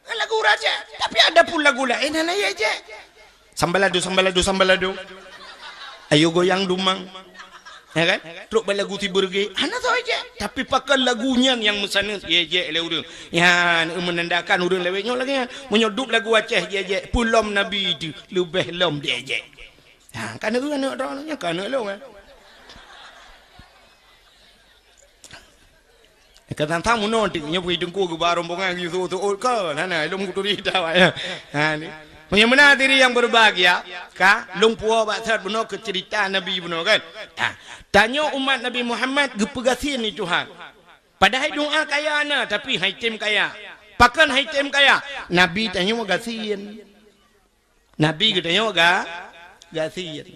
Lagu raja, tapi adapun lagu laén hana ejek. Sambalado, sambalado, sambalado. Ayo goyang dumang. Ya kan? Trok bak lagu tibeureuge, hana soe ejek. Tapi pakon lagu nyan nyang meusaneut ejek lé ureueng. Nyan menandakan ureueng lawét nyoe lagèe nyan. Meunyoe dup lagu Aceh ejek, peulom Nabi teuh leubeh lom diejek. Ha, ka aneuk, aneuk droeneuh nyan, ka aneuk lôn, eh. Ka tantang meunoe teuk nyoe pih teungku geuba rombongan geuyue seuôt-seuôt kon, hana lôn kuturi ita awak nyan. Ha ni. Meunyoe meunan hadirin yang berbahagia, ka lôn puwoe bak sat bunoe keu ceurita Nabi bunoe kan. Ha, tanyoe umat Nabi Muhammad geupeugasien lé Tuhan. Padahai doa kaya na, tapi han item kaya. Pakon han item kaya? Nabi tanyoe gasien. Nabi geutanyoe ga, gasien.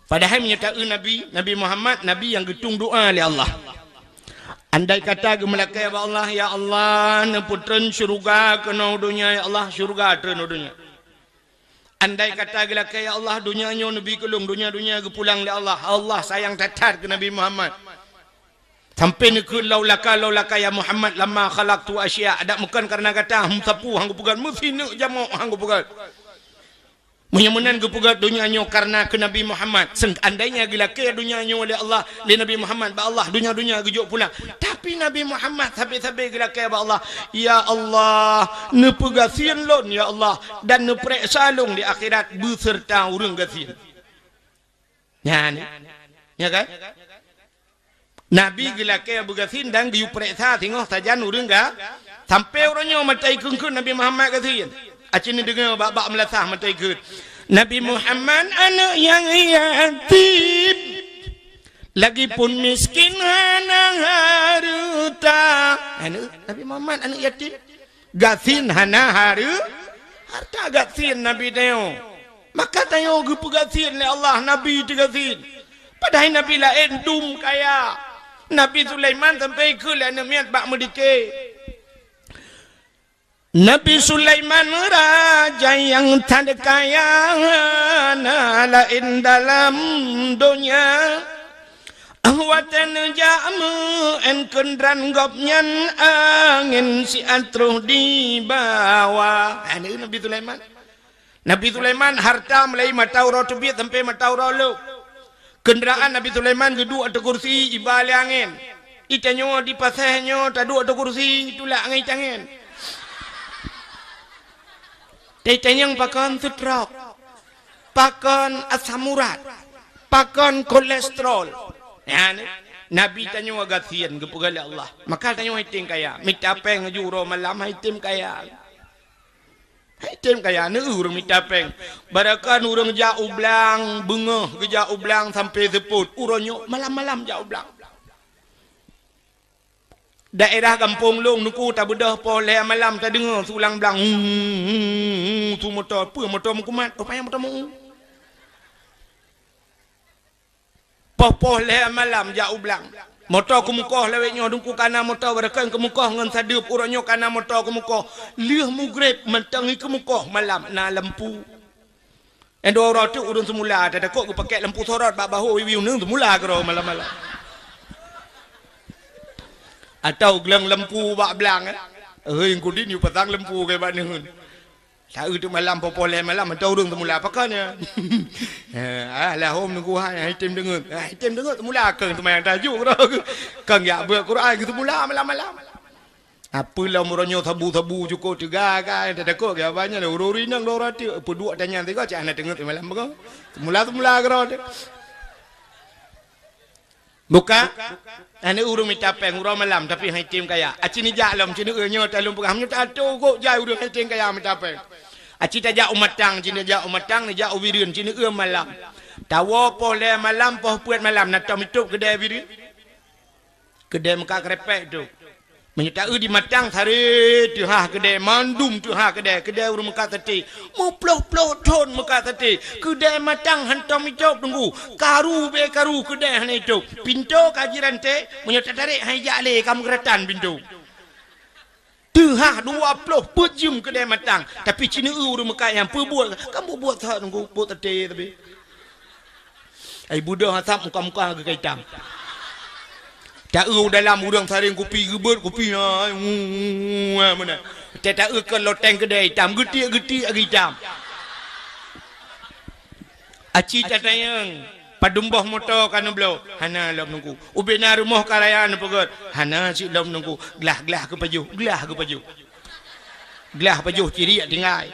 Padahai meunyoe taeu Nabi, Nabi Muhammad, Nabi nyang geutueng doa lé Allah. Andai kata geumeulakée bak Allah, "Ya Allah, neupeutreun syeuruga keunoe u donya, ya Allah, syeuruga treun u donya." Andai kata geulakée, "Ya Allah, donya nyoe neubi keu lôn, donya-donya geupulang lé Allah." Allah sayang that-that keu Nabi Muhammad. Sampai neukheun, "Laulaka, laulaka ya Muhammad lama khalaqtu asya." Adak meukon kareuna gata, hum sapu han geupeugét, meusineuk jamok han geupeugét. Meunyoe meunan geupeugét donya nyoe kareuna keu Nabi Muhammad, seandainya geulakée donya nyoe lé Allah, lé Nabi Muhammad bak Allah, donya-donya geujok pulang. Tapi Nabi Muhammad sabe-sabe geulakée bak Allah, "Ya Allah, neupeugasien lôn ya Allah, dan neupareksa lôn di akhirat beuseurta ureuëng gasien." Nyan, ya kan? Nabi geulakée beugasien dan geuyue pareksa singoh sajan ureuëng ga-, sampai uroe nyoe mata ikheun-kheun Nabi Muhammad gasien. Aci neudeungoe bak-bak meulasah mata ikheun. Nabi Muhammad aneuëk nyang yatim, lagipun miskin hana hareuta. Aneuëk Nabi Muhammad aneuëk yatim. Gasien hana hareu-, hareuta gasien Nabi tanyoe. Maka tanyoe geupeugasien lé Allah, Nabi teugasien. Padahai Nabi laén dum kaya. Nabi Sulaiman sampai keu lé aneuk miet bak meudike. Nabi Sulaiman raja nyang that kaya, na laén dalam donya. Watée neujak meu-én keudroe gobnyan, angén siat troh dibawa. Ha, nyan Nabi Sulaiman. Nabi Sulaiman hareuta mulai mata uroe teubiet sampai mata uroe lhok. Keundaraan Nabi Sulaiman geuduek ateueh kursi iba lé angén. Itanyoe di pasé nyoe taduek ateueh kursi tulak ngon ié angén. Teuh tanyong pakon seutrok, pakon asam urat, pakon kolesterol. Nyan, Nabi tanyoe gasien geupeugah lé Allah. Maka tanyoe han item kaya, mita péng aju uroe malam han item kaya. Han item kaya, neu ureuëng mita péng. Barokon ureuëng jak u blang, beungoh geujak u blang sampai seupôt, uroe nyoe malam-malam jak u blang. Daerah gampông lôn nuku tabeudôh poh lhée malam tadeungoe su lam blang, "Hu, hu, hu, hu," su moto. Peue moto meukumat? Rupanya moto meu-u. Poh-poh lhée malam jak u blang. Moto keumukoh lawét nyoe, dungku kana moto barokon keumukoh ngon sadeup, uroe nyoe kana moto keumukoh. Lheueh mugreb mantong keumukoh malam na lampu. Nyang dua uroe teuk ureuëng seumula, tatakot geupakék lampu sorot bak bahô wiwi uneun seumula keudroe malam-malam. Atau glang lampu bak blang, eh. Hei, kudin yue pasang lampu keu bak neuheun. Saeu teuk malam, poh-poh lhèe malam, mantong ureueng teumula pakon nyan. Eh, ah, lahom nunggu hai, hai tem deungeut. Hai tem deungeut, teumula keu seumayang tahajud keudroe. Keu yak beuet Quran, keu teumula malam-malam. Apa lom uroe nyoe sabu-sabu cukôp teuga ka, tatakot keu abah nyan, ureueng-ureueng inong dua ratus, peuduek tanyan tiga, cak hana teungeut malam beuko. Teumula-teumula keudroe teuh. Buka, aneuk ureueng mita péng uroe malam, tapi hai tem kaya. Aci neujak lom, ci neueu nyoe talôn peugah, meunyoe tato gok jai ureueng hai tem kaya mita péng. Aci tajak u Matang, ci neujak u Matang, neujak u Bireuen, ci neueu malam. Tawoe poh lhèe malam, poh peuet malam, na tom itôp keudè Bireuen. Keudè meukat keureupeuk tu. Meunyoe taeu di Matang, saré teuhah keudè, mandum teuhah keudè, keudè ureueng meukat saté. Meuploh-ploh thon meukat saté. Keudè Matang hantom itôp teungku. Karu bèk karu keudè hana itôp. Pintoe ka jirante, meunyoe tatarek han ijak lé, ka meugeuratan pintoe. Teuhah dua ploh peuet jeuem keudè Matang. Tapi ci neueu ureueng meukat nyan peubuet, ka buet-buet that teungku, buet saté tapi. Ai beudôh asap muka-muka geuka itam. Taeu dalam ureueng saréng kupi geubeuet kupi, ai, ngu, ngu, ngu, meunan. Tataeu keu loteng keudè itam, geutiek-geutiek geuitam. Aci tatanyong, padum boh moto ka neubloe? Hana lom teungku. Ubena rumoh ka raya neupeugèt? Hana cit lom teungku. Glah-glah geupajoh, glah geupajoh. Glah pajoh ciriek tinggai.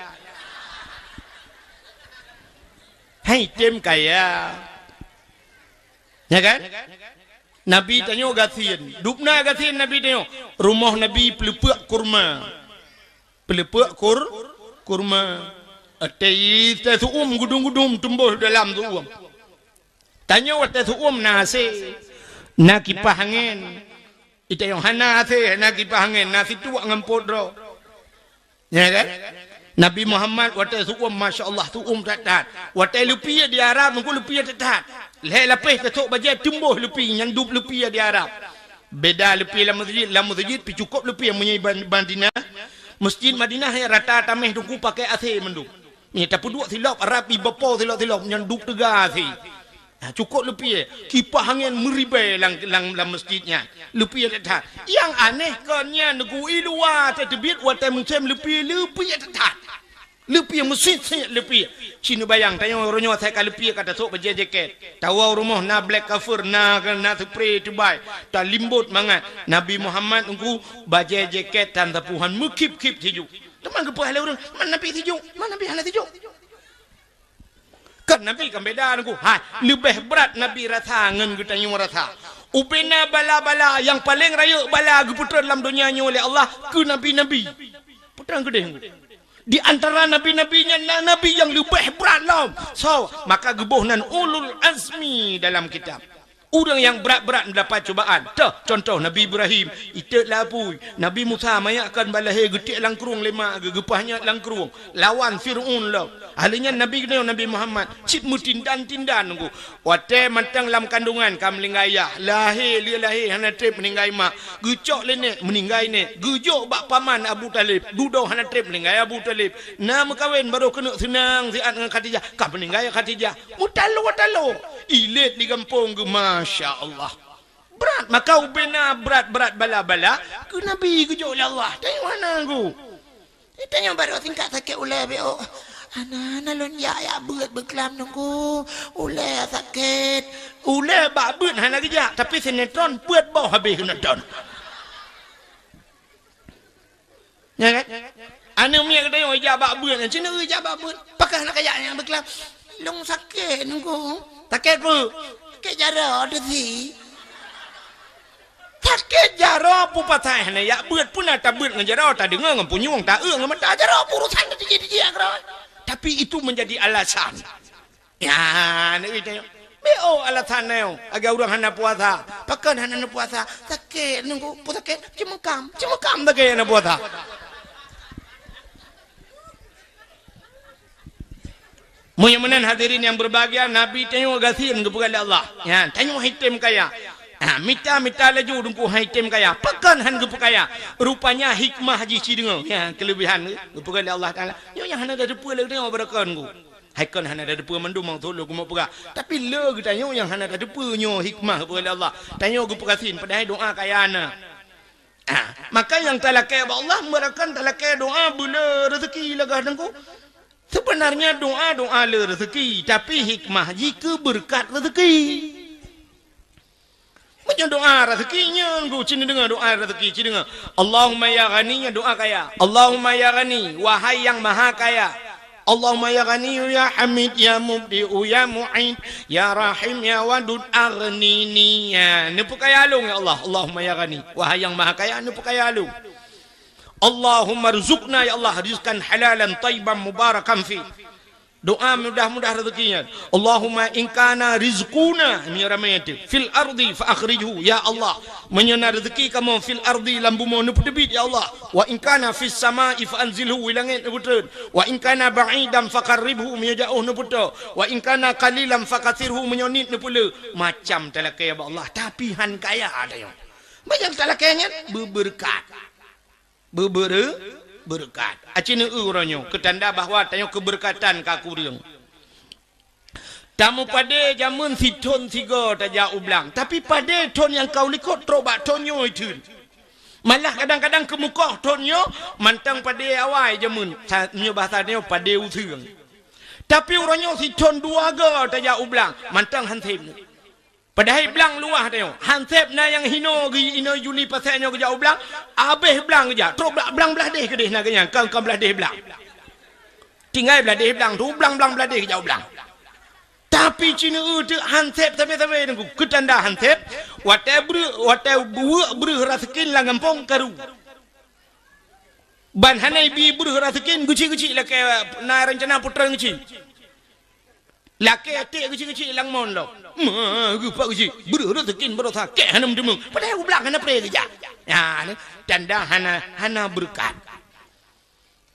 Hai tem kaya. Ya kan? Nabi tanyoe gasien. Dubna gasien Nabi tanyoe. Rumoh Nabi peuleupeuk kurma. Peuleupeuk kur-, kurma. Watèe, watèe su'um gudum-gudum tumboh dalam su'um. Tanyoe watèe su'um na asèe, na kipah angèn. Itanyong hana asèe, hana kipah angèn, na situek ngon pot droe. Ya kan? Nabi Muhammad watèe su'um, masya Allah, su'um that-that. Watèe leupie di Arab, teungku, leupie that-that. Lhèe lapéh tasôk bajèe tumboh leupie, nyan dub leupie di Arab. Beda leupie lam meuseujid, lam meuseujid pih cukôp leupie meunyoe ban-, Madinah. Meuseujid Madinah nyan rata taméh teungku pakèk asèe mandum. Nyan tapeuduek silop, Arab iba po silop-silop, nyan dub teuga asèe. Ha, cukôp leupie, kipah angèn meuribèe lam, lam, lam meuseujid nyan. Leupie that-that. Nyang aneh kon nyan, teungku, i luwa teubiet watèe musém leupie, leupie that-that. Leupie meusit-sit leupie. Ci neubayang, tanyoe uroe nyoe asai ka leupie ka tasôk bajèe jakèt. Tawoe rumoh na black cover, na, na spray teubai. Talimbot mangat. Nabi Muhammad teungku bajèe jakèt tan sapuhan meukhip-khip sijuek. Teuma geupeugah lé ureueng, "Man Nabi sijuek, man Nabi hana sijuek." Kan Nabi kan beda teungku. Hai, leubeh brat Nabi rasa ngon geutanyoe rasa. Ubena bala-bala nyang paleng rayeuk bala geupeutrön lam donya nyoe lé Allah keu nabi-nabi. Peutrön keudeh teungku. Di antara nabi-nabi nyan na nabi nyang leubeh brat lom. So, maka geuboh nan ulul azmi dalam kitab. Ureueng nyang brat-brat mendapat cubaan. Toh, contoh Nabi Ibrahim, iték lam apui. Nabi Musa, manyak kon bak lahé, geutiek lam krueng lé mak geuh, geupah nyot lam krueng. Lawan Fir'aun lom. Ahli nyan Nabi keunoe, Nabi Muhammad, cit meutindan-tindan teungku. Watèe mantong lam kandungan ka meuninggai yah. Lahé, lheueh lahé hana trép meuninggai mak. Geucok lé nèk, meuninggai nèk. Geujok bak paman Abu Thalib. Dudoe hana trép meuninggai Abu Thalib. Na meukawen barô keuneuk seunang siat ngon Khadijah. Ka meuninggai Khadijah. Meutalo-talo. Ilét di gampông geuh, masya Allah. Brat, maka ubena brat-brat bala-bala keu Nabi geujok lé Allah. Tanyoe hana teungku. Tanyoe barô tingkat sakét ulèe beuh. Hana, hana lôn jak, jak beuet beuklam teungku. Ulèe sakét. Ulèe bak beuet hana geujak, tapi sinetron peuet boh habéh nonton. Ya kan? Aneuk miet geutanyoe ijak bak beuet, ci neueu ijak bak beuet. Pakon hana kajak nyang beuklam? Lôn sakét teungku. Sakét peue? Sakét jaroe teuh si. Sakét jaroe peue pasai hana jak beuet, peue na tabeuet ngon jaroe, tadeungoe ngon punyueng, taeu ngon mata, jaroe peue urusan teuh jih-jih keudroe. Tapi itu menjadi alasan. Ya, aneuk miet tanyoe. Beuh, alasan nyoe, lagèe ureueng hana puasa. Pakon hana neupuasa? Sakét teungku, peue sakét? Ceumeukam. Ceumeukam sakét hana puasa. Meunyoe meunan hadirin nyang berbahagia, Nabi tanyoe gasien geupeugah lé Allah. Ya, tanyoe hai tem kaya. Ha, mita-mita laju teungku hai tem kaya. Pakon han geupeukaya? Rupanya hikmah jih ci deungoe. Ya, keulebihan geupeugah lé Allah Taala. Nyoe nyang hana tateupeue lé geutanyoe beurakon teungku. Hai kon hana tateupeue mandum nyang lôn keumeung peugah. Tapi lé geutanyoe nyang hana tateupeue nyoe hikmah geupeugah lé Allah. Tanyoe geupeugasien padahai doa kaya na. Ah, maka nyang talakée bak Allah, meurakan talakée doa beu le rezeki lagah Teungku. Sebenarnya doa, doa le rezeki, tapi hikmah jih keu beureukat rezeki. Meunyoe doa rezeki nyan, Teungku, ci neudeungoe doa rezeki, ci deungoe. Allahumma ya Ghani, nyan doa kaya. Allahumma ya Ghani, wahai yang maha kaya. Allahumma ya Ghani, ya Hamid, ya Mubdi'u, ya Mu'id, ya Rahim, ya Wadud, aghnini. Ya, neupeukaya lôn, ya Allah. Allahumma ya Ghani, wahai yang maha kaya, neupeukaya lôn. Allahumma rzuqna, ya Allah, rizqan halalan thayyiban mubarakan fi. Doa mudah-mudah rezeki nyan. Allahumma in kana rizquna, meunyoe ramé teuh, fil ardi fa akhrijhu, ya Allah. Meunyoe na rezeki kamoe fil ardi, lam bumoe, neupeuteubiet, ya Allah. Wa in kana fis sama'i fa anzilhu, i langét neupeutreun. Wa in kana ba'idan fa qarribhu, meunyoe jaoh neupeutô. Wa in kana qalilan fa katsirhu, meunyoe niet neupeule. Macam talakée bak Allah, tapi han kaya tanyoe. Meunyoe talakée nyan, beubeureukat. Beubeureu-, beureukat. Aci neueu uroe nyoe, keu tanda bahwa tanyoe keubeureukatan ka kureueng. Tameupadé jameun sithon sigoe tajak u blang, tapi padé thon nyang ka u likot trok bak thon nyoe theun. Malah kadang-kadang keumukoh thon nyoe mantong padé awai jameun. Sa-, meunyoe bahasa nyoe padé useueng. Tapi uroe nyoe sithon dua goe tajak u blang, mantong han sép. Padahai blang luwah tanyoe. Han sép na nyang hinoe geuh inoe Juli pasai nyoe geujak u blang, abéh blang geujak. Trok bla-, blang blaih déh keudeh na geuh nyan, kon, kon blaih déh blang. Tinggai blaih déh blang tu, blang-blang blaih déh geujak u blang. Tapi ci neueu teuk han sép sabe-sabe Teungku. Keu tanda han sép, watée breuh, watée buweuek breuh raseukin lam gampông karu. Ban hana ibi breuh raseukin, geuchik-geuchik lakée na rencana putra geuchik. Lakée até geuchik-geuchik lam mon lom. Ma, geupak geuchik. Breuh raseukin barosa. Kek hana meuteumeung. Padahai u blang hana pré geujak. Ya, ni tanda hana, hana beureukat.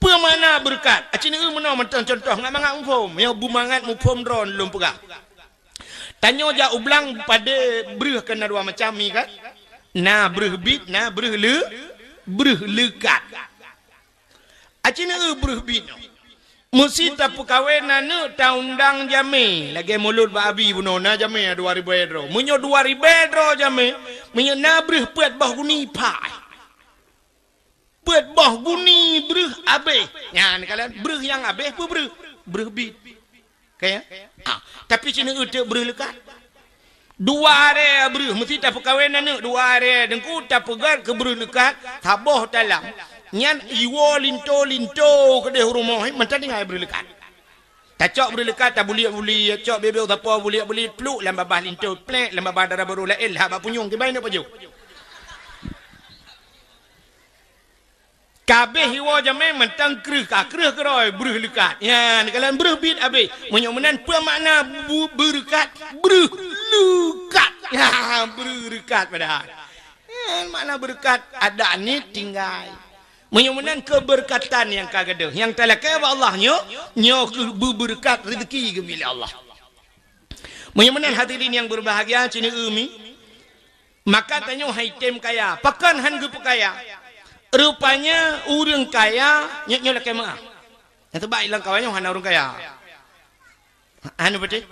Peue makna beureukat? Aci neueu meunoe mantong contoh ngat mangat muphom. Nyoe beumangat muphom droe lôn peugah. Tanyoe jak u blang padé breuh kan na dua macam mi kan? Na breuh bit, na breuh le-, breuh leukat. Aci neueu breuh bit nyoe. Meusi tapeukawen aneuk taundang jamé, lagée mulod bak abi bunoe na jamé dua ribée droe. Meunyoe dua ribée droe jamé, meunyoe na breuh peuet boh guni pai. Peuet boh guni breuh abéh. Nyan kalon breuh nyang abéh peue breuh? Breuh bit. Ka ya? Ah, tapi ci neueu teuk breuh leukat. Dua aré breuh, meusti tapeukawen aneuk dua aré Teungku, tapeugét keu breuh leukat, saboh talam. Nyan iwoe linto-linto keudeh u rumoh, eh, mantong tinggai breuh leukat. Tacok breuh leukat, tabuliek-buliek, cok bibeu sapo buliek-buliek, pluk lam babah linto, plek lam babah dara barô laén, lhah bak punyueng, kiban neuk pajoh. Ka abéh iwoe jamé mantong kreueh, ka kreueh keudroe breuh leukat. Nyan, kalon breuh bit abéh. Meunyoe meunan peue makna bu-, beureukat? Breuh leukat. Ya, breuh leukat padahai. Nyan makna beureukat, adak niet tinggai. Meunyoe meunan keubeureukatan nyang ka gadôh. Nyang talakée bak Allah nyoe, nyoe keuh beubeureukat rezeki geubri lé Allah. Meunyoe meunan hadirin nyang beubahgia, ci neueu mi, maka tanyoe han item kaya. Pakon han geupeukaya? Rupanya ureuëng kaya, nyoe, nyoe lakée meuáh. Nyang teuba ilang kawan nyoe hana ureuëng kaya. Hana beutôi?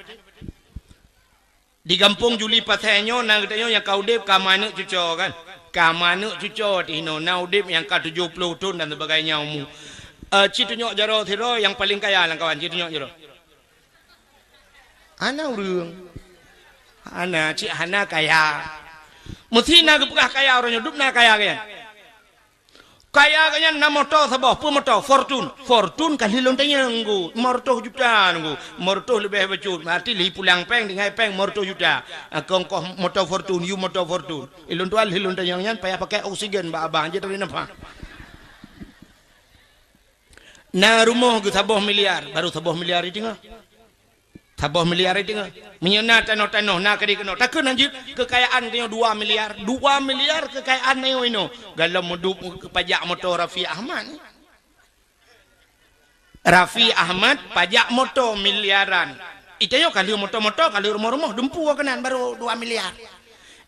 Di gampông Juli Pasai nyoe na geutanyoe nyang ka udeb ka ma aneuk cucoe kan? Ka ma aneuk cucoe teuh inoe na udeb nyang ka tujoh ploh thon dan sebagainya umu. Eh, ci tunyok jaroe sidroe nyang paleng kaya lam kawan, ci tunyok jaroe. Hana ureuëng. Hana, cit hana kaya. Meusti na geupeugah kaya uroe nyoe, dub na kaya geuh nyan. Kaya geuh nyan na moto saboh, peue moto? Fortune. Fortune ka lheueh lôn tanyong nunggu, lima ratus juta nunggu. Lima ratus leubeh bacut, berarti lheueh pulang péng, tinggai péng lima ratus juta. Ah, keu ongkoh moto Fortune, yue moto Fortune. Ilôn tuan lheueh lôn tanyong nyan payah pakai oksigen bak abang, jeuet teurimong nafah. Na rumoh geuh saboh miliar, baru saboh miliar iteungoh. Saboh miliar iteungoh. Meunyoe na tanoh-tanoh, na keudeh keunoe. Takheun hanjeuet keukayaan tanyoe dua miliar. Dua miliar keukayaan tanyoe inoe. Galom meudup pajak moto Raffi Ahmad. Raffi Ahmad pajak moto miliaran. Itanyoe ka lheueh moto-moto, ka lheueh rumoh-rumoh, dumpu keunan baru dua miliar.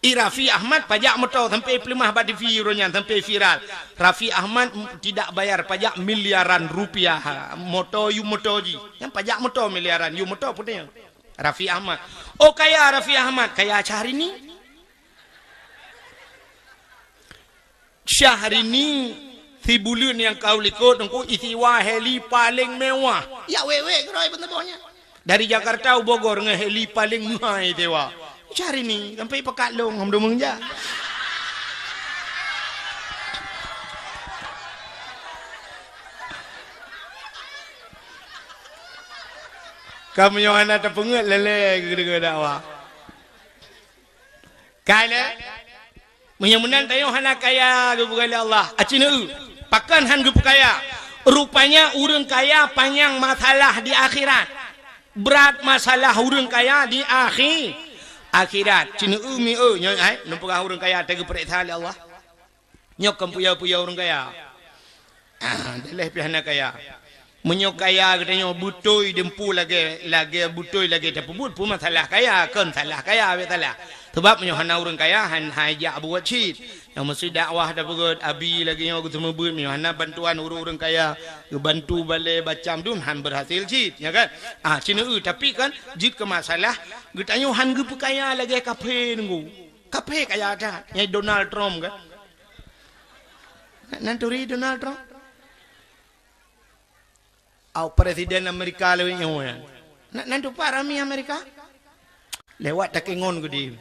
I Raffi Ahmad pajak moto sampai peuleumah bak T V uroe nyan sampai viral. Raffi Ahmad m-, tidak bayar pajak miliaran rupiah. Moto yue moto jih. Nyang pajak moto miliaran, yue moto peue nyan? Raffi Ahmad. Oh, kaya Raffi Ahmad, kaya Syahrini. Syahrini, si buleuen nyang ka u likot, Teungku, isewa heli paleng mewah. Ya, wék-wék keudroe beuteumboh nyan. Dari Jakarta u Bogor ngon heli paleng meuhai isewa. Syahrini, sampai pakat lôn, hom deungon jak. Ka meunyoe hana tapeungeuet, lé-lé geudeungoe dakwah. Ka lé? Meunyoe meunan tanyoe hana kaya geupeugah lé Allah. Aci neu, pakon han geupeukaya? Rupanya ureuëng kaya panyang masalah di akhirat. Brat masalah ureuëng kaya di akhi-, akhirat. Ci neu mi eu nyoe ai, neupeugah ureuëng kaya teugeupeureksa lé Allah. Nyoe kon puya-puya ureuëng kaya. Ah, daleh pih hana kaya. Meunyoe kaya geutanyoe beutôi deumpu lagée, lagée beutôi lagée tapeubuet, peue masalah kaya, kon salah kaya, bék salah. Sabab meunyoe hana ureuëng kaya, han, hai jak buet cit. Nyang meusti dakwah tapeugét, abi lagée nyoe geuseumeubeuet, meunyoe hana bantuan ureuëng-ureuëng kaya, geubantu balée bacam dum han beurhasil cit, ya kan? Ah, ci neu, tapi kan, jeuet keu masalah, geutanyoe han geupeukaya lagée kaphé nunggu. Kaphé kaya that, nyang Donald Trump kan? Nan turi Donald Trump? Au presiden Amerika lewat nyoe nyan. Nak nan tupat rami Amerika? Lewat takengon gede.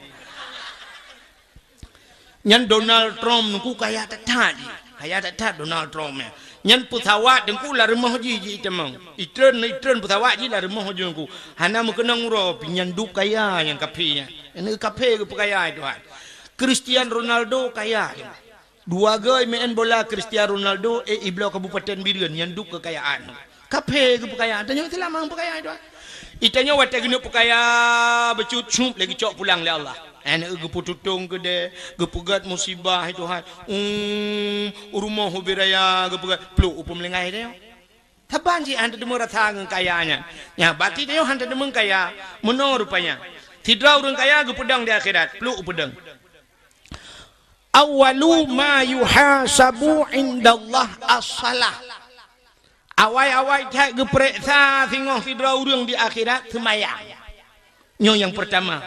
Nyan Donald Trump nungku kaya that-that jih. Kaya that-that Donald Trump nyan. Nyan pesawat teungku lam rumoh jih, jih itamong. Itreun, itreun pesawat jih lam rumoh jih nungku. Hana meukeunong uroe, pi nyan dup kaya nyang kaphé nyan. Nyan kaphé geupeukaya Tuhan. Cristiano Ronaldo kaya. Dua goe meu'en bola Cristiano Ronaldo, eh, ibloe Kabupaten Bireuen nyang dup keukayaan. Kaphé geupeukaya, tanyoe Islam nyang peukaya itu. Itanyoe watée geuneuk peukaya beucut cup lagi cok pulang lé Allah. Aneuk geupeututong keudeh, geupeugét musibah itu hai. Um, rumoh ubé raya geupeugét pluk u peumeulinggai tanyoe. Saban jih han teudeungoe rasa ngon kaya nyan. Nya, bati tanyoe han teudeungoe kaya, meunoe rupanya. Sidroe ureuëng kaya geupeudong di akhirat, pluk u peudong. Awwalu ma yuhasabu indallah as-salah. Awai-awai that geupeuriksa singoh sidroe ureuëng di akhirat seumayang. Nyoe nyang peurtama.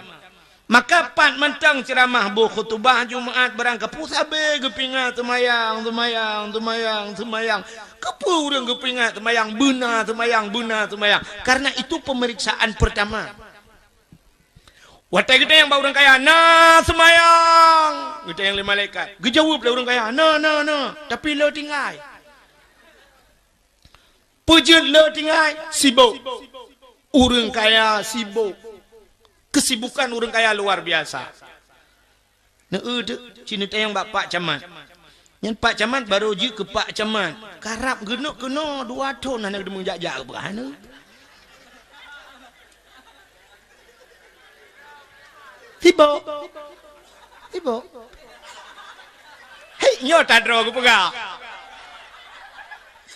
Maka pat mantong ceuramah boh khutubah Jumaat barang kapeue sabe geupeuingat seumayang, seumayang, seumayang, seumayang. Kapeue ureuëng geupeuingat seumayang, beuna seumayang, beuna seumayang. Karena itu pemeriksaan pertama. Watée geutanyong bak ureuëng kaya, "Na seumayang?" Geutanyong lé malaikat. Geujaweueb lé ureuëng kaya, "Na, na, na, tapi le tinggai." Peue jeuet le tinggai? Sibok. Ureuëng kaya sibok. Kesibukan ureuëng kaya luar biasa. Neu-eu teuk, ci neutanyong bak Pak Camat. Nyan Pak Camat barô jeuet keu Pak Camat. Karab geuneuk keunoe dua thon hana geudeungoe jak-jak peugah neu. Sibok. Sibok. Hei, nyoe tadroe geupeugah.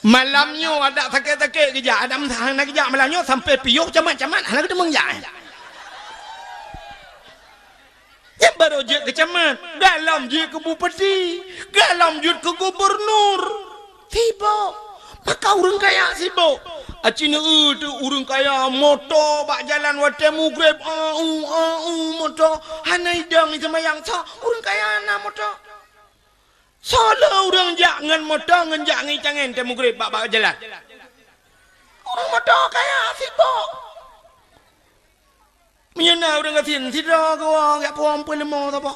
Malam nyoe adak sakét-sakét geujak, adak meusaha hana geujak malam nyoe sampai piôh camat-camat hana geudeungoe jak. Nyan barô jeuet keu camat, galom jeuet keu bupati, galom jeuet keu gubernur. Sibok. Maka ureuëng kaya sibok. Aci neu-eu teuk ureuëng kaya moto bak jalan watée mugreb, au, au, moto. Hana idong iseumayang, soe ureuëng kaya na moto. Soe le ureuëng jak ngon moto ngon jak ngon itangen watée mugreb bak, bak jalan. Ureuëng moto kaya sibok. Meunyoe na ureuëng gasien, sidroe geuwoe jak puwoe peuleumô saboh.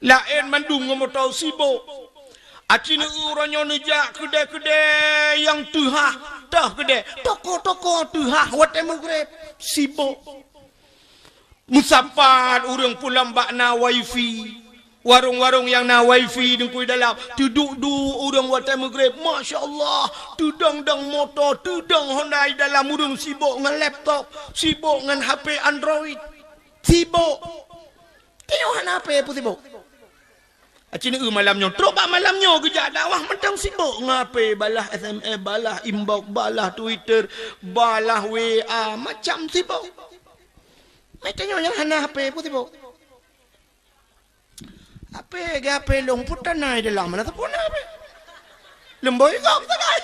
Laén mandum ngon moto sibok. Aci neu-eu uroe nyoe neujak keudè-keudè nyang teuhah, toh keudè, toko-toko teuhah watée mugreb, sibok. Meusapat ureuëng pulang bak na wifi. Warong-warong nyang na wifi deungkui dalam, teuduek-duek ureuëng watée mugreb, masya Allah, teudong-dong moto, teudong Honda i dalam, ureuëng sibok ngon laptop, sibok ngon H P Android, sibok. Tanyoe hana H P peue sibok. Aci neu-eu malam nyoe, trok bak malam nyoe geujak dakwah mantong sibok ngon H P, balah S M S, balah inbox, balah Twitter, balah W A, macam sibok. Meutanyoe nyang hana H P peue sibok. H P, geu H P lôn putana di dalam, mana teupuna H P? Leumboi gom sagai.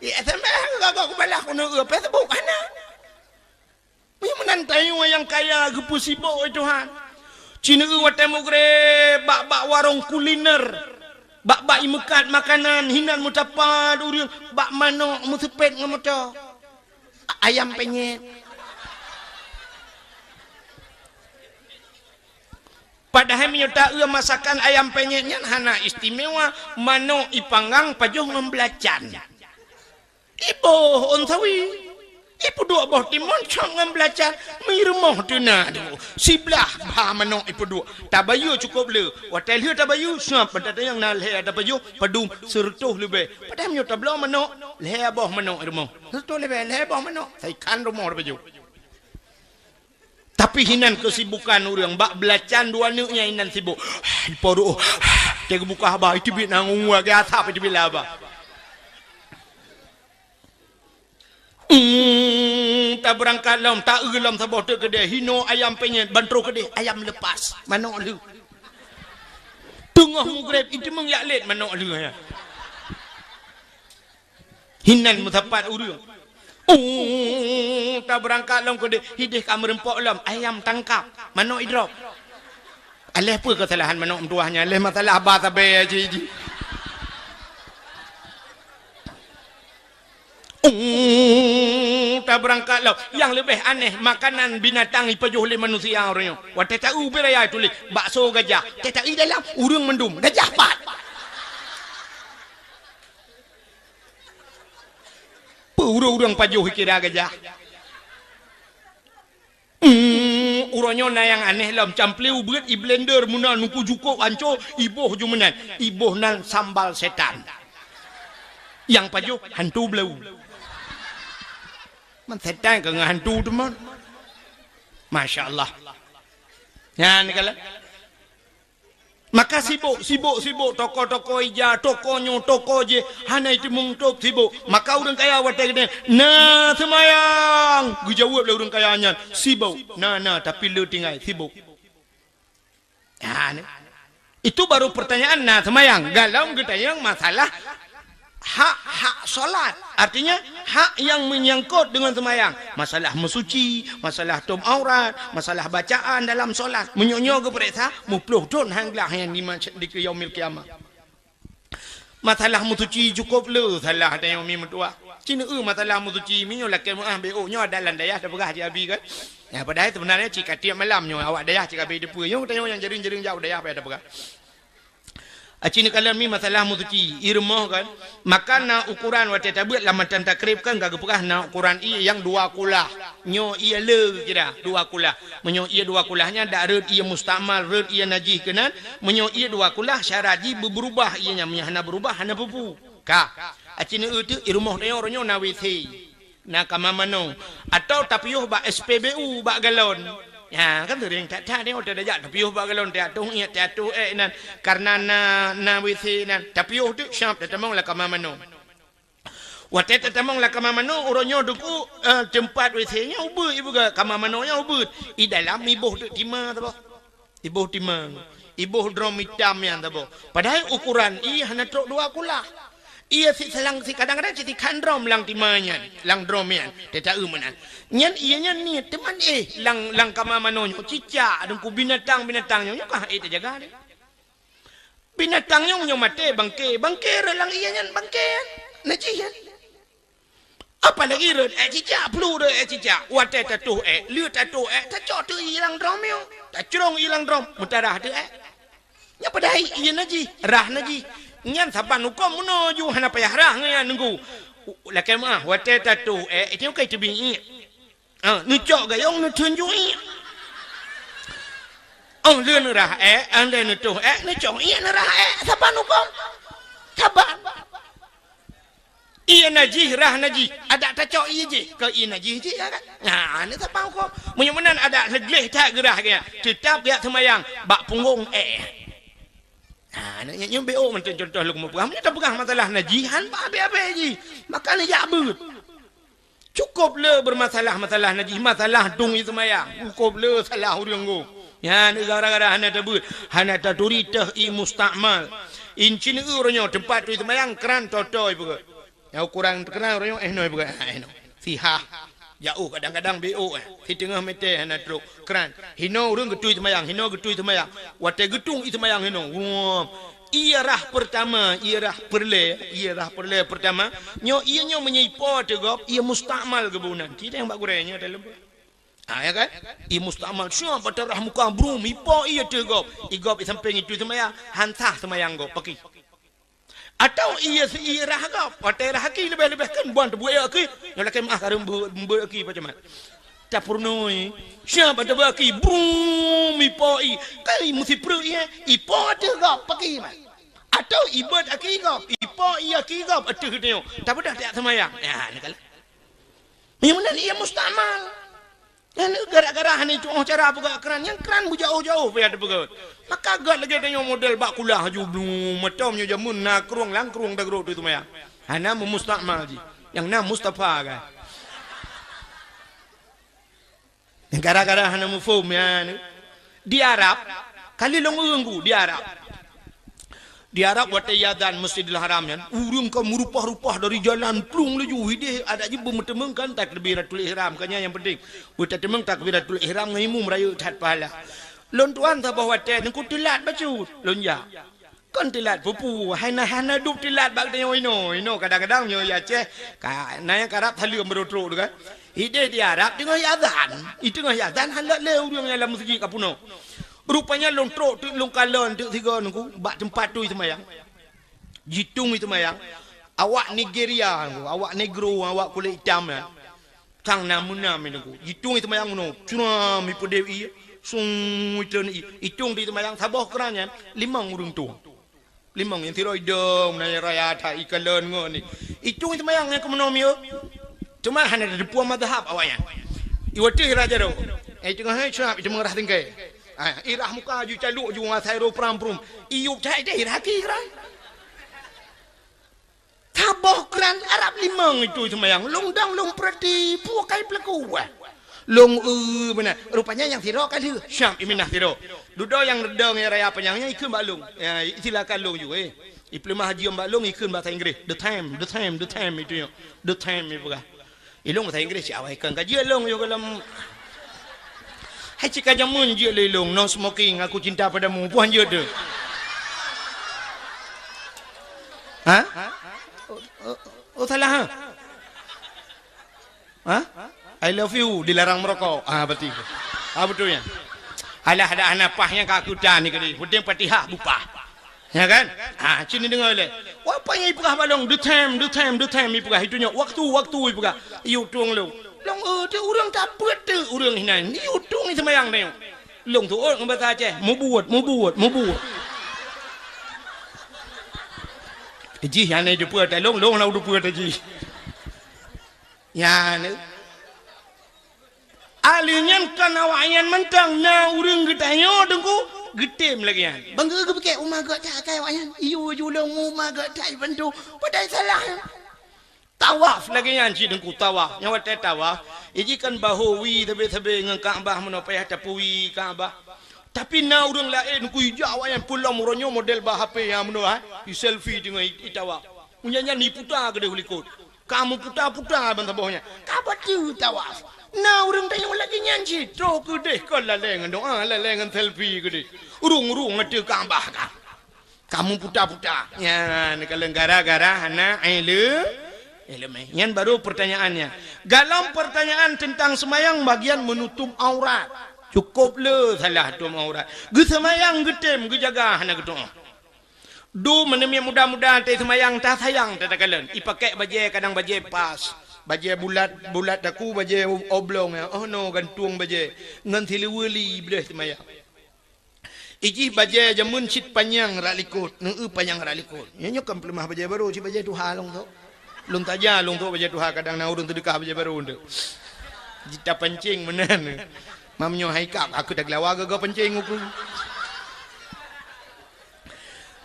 I S M S gagok kubalah keuneuk Facebook hana. Meunyoe meunan tanyoe nyang kaya geupeusibok, wahai Tuhan. Ci neueu watée meugreb bak-bak warong kuliner, bak-bak imeukat makanan, hinan meusapat ureuëng bak manok meuseupet ngon moto. Ayam penyet. Padahai meunyoe taeu masakan ayam penyet nyan hana istimewa, manok ipanggang pajoh ngon belacan. Iboh ôn sawi. Ipeuduek boh timon cok ngon belacan, meurumoh teuna dua. Siblah bha manok ipeuduek. Tabayeue cukop le. Watée lheueh tabayeue, sab bak tatanyong na lhée tapajoh, padum, seureutôh leubeh. Padahai meunyoe tabloe manok, lhée boh manok i rumoh. Seureutôh leubeh, lhée boh manok. Saikhan rumoh tapajoh. Tapi hinan keusibukan ureuëng bak belacan dua neuk nyan hinan sibok. Di poro, teuka buka haba, iteubiet na ngon lagée asap iteubiet laba. Hmm, tabeurangkat lom, taeu lom saboh teuk keudeh, hinoe ayam penyet, ban troh keudeh, ayam lepas, manok lheueh. Teungoh meugreb, iteumeung jak lét manok lheueh nyan. Hinan meusapat ureuëng. Uh, tabeurangkat lom keudeh, hideh ka meureumpok lom, ayam tangkap, manok idrop. Aléh peue keusalahan manok meutuwah nyan, aléh masalah ba sabe ji ji. Uh, tabeurangkat lom. Nyang leubeh aneh, makanan binatang ipajoh lé manusia uroe nyoe. Watée taeu ubé raya tuléh, bakso gajah. Tée taeu dalam, ureuëng mandum, gajah pat. Peue ureuëng-ureuëng pajoh kira gajah? Hmm, uroe nyoe na nyang aneh lom, camplé ubeuet i blender meunan, nuku jukok anco, iboh ju meunan, iboh nan sambal setan. Nyang pajoh hantu blau. Man setan ka ngon hantu teuma. Masya Allah. Nyan kala. Maka sibok, sibok, sibok, toko-toko ija, toko nyoe, toko jih, hana iteumeung tôb sibok. Maka ureuëng kaya watée geutanyoe, "Na seumayang?" Geujaweueb lé ureuëng kaya nyan, "Sibok." "Na, na, tapi le tinggai, sibok." Ha, ni. Itu baru pertanyaan na seumayang. Galom geutanyong masalah hak-hak solat. Artinya, hak yang menyangkut dengan sembahyang. Masalah meusuci, masalah tom aurat, masalah bacaan dalam solat. Meunyoe nyoe geupeuriksa, muploh thon han glah nyan di mas-, di yaumil qiyamah. Masalah meusuci cukup le salah tanyoe mi meutuah. Ci neueu masalah meusuci, meunyoe lakée meuah B O nyoe ada lam dayah tapeugah ji abi kan. Ya, padahai sebenarnya cit ka tiep malam nyoe awak dayah cit ka abéh teupeue. Nyoe tanyoe nyang jareueng-jareueng jak u dayah payah tapeugah. Aci neukalon mi masalah meusuci, ié rumoh kan. Maka na ukuran watée tabeuet lam matan takrib kan ka geupeugah na ukuran ié nyang dua kulah. Nyoe ié le kira dua kulah. Meunyoe ié dua kulah nyan dak rhot ié mustakmal, rhot ié najih keunan. Meunyoe ié dua kulah syarat jih beubeurubah ié nyan, meunyoe hana beurubah hana peue-peue. Ka. Aci neueu teuk ié rumoh tanyoe uroe nyoe na W C. Na kama manoe, atawa tapiôh bak S P B U bak galon. Ha, kan seuring that-that nyoe tajak tapiôh bak galon, teuatoh ié, teuatoh ék nan. Karena na, na W C nan, tapiôh teuk siap tatamong lam kama manoe. Watée tatamong lam kama manoe, uroe nyoe teungku, eh, teumpat W C nyan ubeuet, ié buka kama manoe nyan ubeuet. Ié dalam iboh teuk tima saboh. Iboh tima, iboh drom itam nyan saboh. Padahai ukuran ié hana trok dua kulah. Ié si selang si kadang-kadang cit sikhan drom lam tima nyan, lam drom nyan. Teuta eu meunan. Nyan ié nyan niet teuma éh lam, lam kama manoe nyoe cicak deungku binatang-binatang nyoe, nyoe kah éh teujaga deh. Binatang nyoe nyoe maté bangke, bangke rhot lam ié nyan bangke nyan. Najih nyan. Apalagi rhot ék cicak, plu rhot ék cicak. Watée tatoh ék, le tatoh ék, tacok teuk ié lam drom nyoe. Tacrong ié lam drom, meutarah teuk ék. Nyan padahai ié najih, rhah najih. Nyan saban huköm meunoe ju hana payah rhah ngon nyan nunggu. Lakée meuah, watée tatoh ék, itu ka teubiet ié. Ah, neucok gayong neutheun ju ié. Oh, le neurhah ék, oh, le neutoh ék, neucok ié neurhah ék. Saban huköm. Saban. Ié najih, rhah najih. Adak tacok ié jih. Keu ié najih jih, ya kan? Nah, ni saban huköm. Meunyoe meunan adak leugleh that geurhah gaya. Teutap gaya seumayang. Bak punggong ék. Nah, nyoe, nyoe B O mantong contoh lôn keumu peugah. Meunyoe tapeugah masalah najih, han bak abée-abée jih. Maka neujak beuet. Cukup le beurmasalah-masalah najih, masalah dong ié seumayang. Cukup le salah ureuëng go. Nyan gara-gara hana tabeuet, hana taturi teuh ié mustakmal. Inci neueu uroe nyoe teumpat turi seumayang kran toto ié peugah. Nyang ukuran kran uroe nyoe éh noe ié peugah. Ah, éh noe. Sihah. Jaoh kadang-kadang B O, eh. Siteungoh meter hana trok kran. Hinoe ureuëng geutui seumayang, hinoe geutui seumayang. Watée geutung ié seumayang hinoe. Wah. Ié rah pertama, ié rah peureulée, ié rah peureulée pertama. Nyoe ié nyoe meunyoe ipo teuh gob, ié mustakmal geuboh nan. Ci teueng bak gurée nyoe dalam. Ah, ya kan? Ié mustakmal. Siap bak teurah muka brum, ipo ié teuh gob. Ié gob ié sampéng itui seumayang, han sah seumayang gob. Paki. Atawa ié si ié rah gob, watée rah aki leubeh-leubeh kheun buan teubuet aki, nyoe lakée meuah kareueng beu-, beuet aki pacamat. Tapeurunoe, siap ateueh beuet aki, brum, ipo ié, kai meusipreuk ié, ipo ateueh gob, paki mat. Atawa ibeuet aki gob, ipo ié aki gob, ateueh geutanyoe, tabeudah tajak seumayang. Ya, neukalon. Nyang meunan ié mustakmal. Nyan gara-gara hana itu'oh cara peugah kran, nyang kran beujaoh-jaoh payah teupeugöt. Maka göt lagée tanyoe model bak kulah haju blung, meutom nyoe jameun na krueng lam krueng dagrok teuh seumayang. Hana meumustakmal jih. Nyang na Mustafa kan. Gara-gara hana muphom nyan. Di Arab, kali lôn ureuëng gu di Arab. Di Arab watée iazan Masjidil Haram nyan, ureuëng ka meurupah-rupah dari jalan plueng laju, ideh adak jih beumeuteumeung kan takbiratul ihram, kan nyan nyang penting. Beutateumeung takbiratul ihram ngon imum rayeuk that pahala. Lôn tuan saboh watée teungku teulat bacut, lôn jak. Kon teulat pupu, hana hana dub teulat bak tanyoe inoe. Inoe kadang-kadang nyoe ya Aceh, ka na nyang karab saleuem beureutrok tu kan. Ideh di Arab teungoh iazan, i teungoh iazan han lé ureuëng nyang lam meuseujid ka peunoh. Rupanya lôn trok teuk lôn kalon teuk sigoe nungku bak teumpat tui seumayang. Jitong i seumayang. Awak Nigeria nungku, awak negro, awak kulét itam nyan. Sang na meunam nungku. Jitong i seumayang meunoe. Curam i peudeh i. Sung i treun i. Itong di seumayang saboh keuran nyan limong ureuëng tueng. Limong nyang sidroe idong na raya that ikalon ngon ni. Itong i seumayang nyang keumeunong mieu. Teuma hana teupeue mazhab awaknyan. Iwateuh raja ro. Eh teungoh hai cuap iteumong rah tinggai. Ah, irah muka ju caluk ju ngasai ro pram prum. Iyup cai deh irah ki rai. Saboh keuran Arab limong itu seumayang. Lôn dong lôn peurati peue kai peulaku wah. Lôn eu beuna. Rupanya nyang sidroe ka lheueh. Syam iminah sidroe. Dudoe nyang reudong nyang raya panyang nyan ikheun bak lôn. Ya, silakan lôn ju eh. Ipeuleumah haji bak lôn ikheun bahasa Inggris. The time, the time, the time itu nyo. The time ipeugah. Ilôn bahasa Inggris cit awai kan ka jeuet lôn yoh gohlom. Hai cit ka jameun jeuet lé lôn, no smoking, aku cinta padamu. Puhan jeuet tu. Ha? Oh, oh, oh, salah ha? Ha? I love you dilarang merokok. Ah, berarti. Ah, betul ya. Alah ada anak pah yang kakutan ni kali. Penting Fatihah bupah. Ya kan? Ha, cit ni deungoe lé. Wah, apa nyang ipeugah bak lôn? The time, the time, the time ipeugah. Itu nyoe waktu, waktu ipeugah. Iyup tueng lôn. Lôn eu teuk ureuëng tapeuet teuk ureuëng hinan. Iyup tueng i seumayang nyoe. Lôn tuôt ngon bahasa Aceh, mubuet, mubuet, mubuet. Jih nyan jipeuet lôn, lôn na jipeuet jih. Nyan. Ahli nyan kan awaknyan mantong na ureuëng geutanyoe teungku geutem lagée nyan. Bangga geupike uma geuh that kai awaknyan. Iyo julong uma geuh that bantu. Padahai salah. Tawaf lagée nyan cit teungku tawaf. Nyang watée tawaf, iji kan bahu wi sabe-sabe ngon Ka'bah meunoe payah tapui Ka'bah. Tapi na ureuëng laén teungku ija awaknyan pulang uroe nyoe model bah H P nyang meunoe ha. I selfie teungoh i tawaf. Unya nyan iputa keudeh likot. Kamu puta-puta ban saboh nyan. Ka bateue tawaf. Na ureuëng tanyoe lagée nyan cit. Troh keudeh kon lalée ngon doa, lalée ngon selfie keudeh. Urung-urung ateueh Ka'bah ka. Kamu puta-puta. Nyan kalau gara-gara hana ileu-, ilmu. Nyan baru pertanyaannya. Dalam pertanyaan tentang semayang bagian menutup aurat. Cukup le salah tutup aurat. Geusemayang geutem geujaga hana geutu'oh. Du meuneumiet muda-muda teuh seumayang tasayang tatakalon. Ipakèk bajèe kadang bajèe pas. Bajèe bulat, bulat taku bajèe oblong ya. Oh no gantung bajèe. Ngon siluweue li iblih seumayang. Ijih bajèe jameun cit panyang rak likot. Neu panyang rak likot. Nyoe nyoe kan peuleumah bajèe barô cit bajèe tuha lông tu. Lông taja lông tu bajèe tuha kadang na ureueng teudeukah bajèe barô tu. Jita pancing meunan. Mam nyoe hai kak aku dah gelawa gaga pancing uku.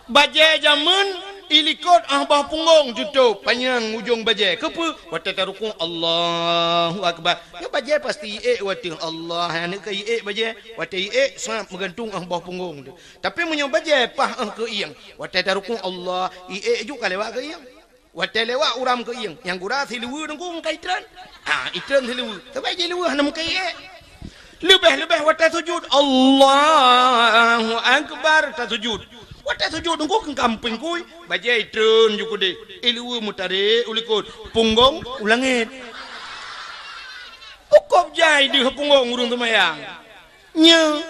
Bajèe jameun ilikot ah boh punggong tutôp panyang ujong bajèe. Keupeue? Watèe tarukuk, Allahu Akbar. Nyoe bajèe pasti iék watèe Allah. Aneuk ka iék bajèe. Watèe iék sab meugantung ah boh punggong tu. Tapi meunyoe bajèe pah ah keu ieng, watèe tarukuk Allah, iék ju ka lewat keu ieng. Watée lewat uram keu ieng, nyang gura siluweue nunggu ka itreun. Ha, itreun siluweue. Sabab jiluweue hana mungken ék. Leubeh-leubeh watée sujud, Allahu Akbar, tasujud. Watée sujud nunggu keu kampeng kui, bajée itreun ju keudeh. Iluweue meutarek u likot, punggong u langét. Ukôb jai deuh punggong ureuëng seumayang. Nyoe.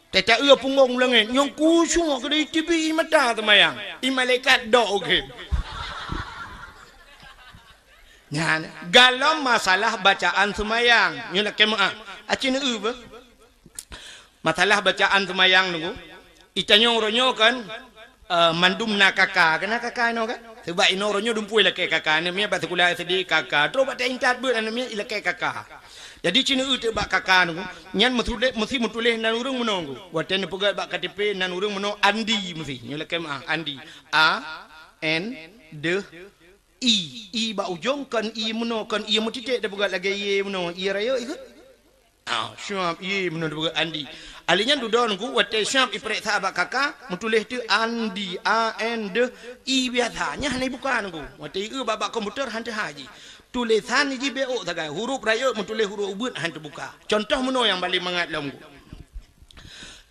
Teuta eu punggong u langét, nyang khusyuk keudeh teubi i mata seumayang. I malaikat dok u geuh. Nyan, galom masalah bacaan seumayang. Nyoe lakée meu'ah. Aci neu eu beuh. Masalah bacaan seumayang nunggu. Itanyong uroe nyoe kan, eh, mandum na kaka. Kena kaka inoe kan? Sebab inoe uroe nyoe dumpeue lakée kaka. Aneuk miet bak sikula S D kaka. Troh bak intat beuet aneuk miet ilakée kaka. Jadi ci neu eu teuk bak kaka nunggu. Nyan meutuléh, meusi meutuléh nan ureuëng meunoe nunggu. Watée neupeugét bak K T P nan ureuëng meunoe Andi meusi. Nyoe lakée meu'ah Andi. A, N, deuh, I. I bak ujong kon I meunoe, kon I meutitek tapeugét lagée ié meunoe. Ié rayeuk ikheun. Ah, siap ié meunoe tapeugét Andi. Alèh nyan dudoe nunggu watée siap ipeuriksa bak kaka, meutuléh teuk Andi, A N deuh I biasa. Nyan hana ibuka nunggu. Watée i eu bak, bak komputer han teuhah jih. Tulésan jih beuôk sagai. Huruf rayeuk meutuléh huruf ubeuet han teubuka. Contoh meunoe nyang paleng mangat lom nunggu.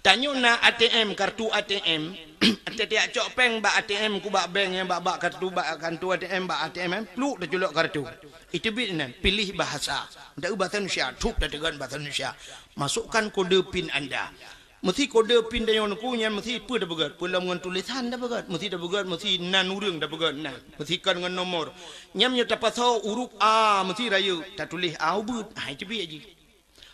Tanyoe na A T M, kartu A T M. Tiep-tiep cok péng bak A T M ku bak bank nyang bak, bak kartu, bak kartu A T M, bak A T M, pluek taculok kartu. Iteubiet inan, pilih bahasa. Ndak eu bahasa Indonesia, thup tateugon bahasa Indonesia. Masukkan kode PIN anda. Meusi kode PIN tanyoe nunggu nyan meusi peue tapeugét, peue lom ngon tulésan tapeugét, meusi tapeugét, meusi nan ureuëng tapeugét nan, meusi kon ngon nomor. Nyan meunyoe tapasoe huruf A meusi rayeuk, tatuléh A ubeuet, ha iteubiet jih.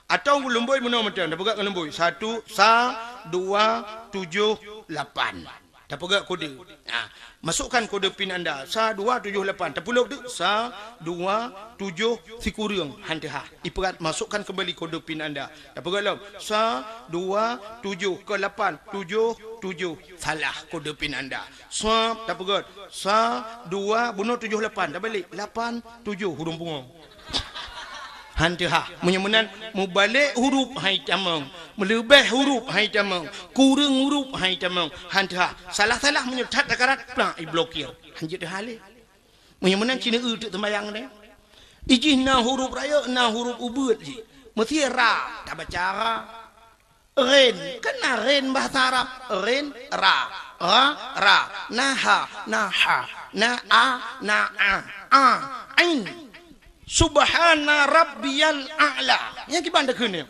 Atawa ngon lumbôi meunoe mantong, tapeugét ngon lumbôi. Satu, sa, dua, tujoh, lapan. Tapeugét kode. Ha, masukkan kode PIN anda. Sa, dua, tujoh, lapan. Tapulop teuk. Sa, dua, tujoh, sikureueng. Han teuhah. Ipeugét masukkan kembali kode PIN anda. Tapeugét lom. Sa, dua, tujoh, ke lapan, tujoh, tujoh. Salah kode PIN anda. Sa, tapeugét. Sa, dua, bunoe tujoh, lapan. Tabalek. Lapan, tujoh. Hurung pungo. Han teuhah. Meunyoe meunan, mubalek huruf han itamong, meuleubeh huruf han itamong, kureueng huruf han itamong, han teuhah. Salah-salah meunyoe that takarat, plak iblokir. Han jeuet teuhah lé. Meunyoe meunan ci neu eu teuk seumayang nyan. Ijih na huruf rayeuk, na huruf ubeuet jih. Meusi ra, tabaca ra. Ren, kan na ren bahasa Arab. Ren, ra. Ra, ra. Na ha, na ha. Na a, na a. A, ain. Subhana rabbiyal a'la. Nyang kiban takheun nyoe.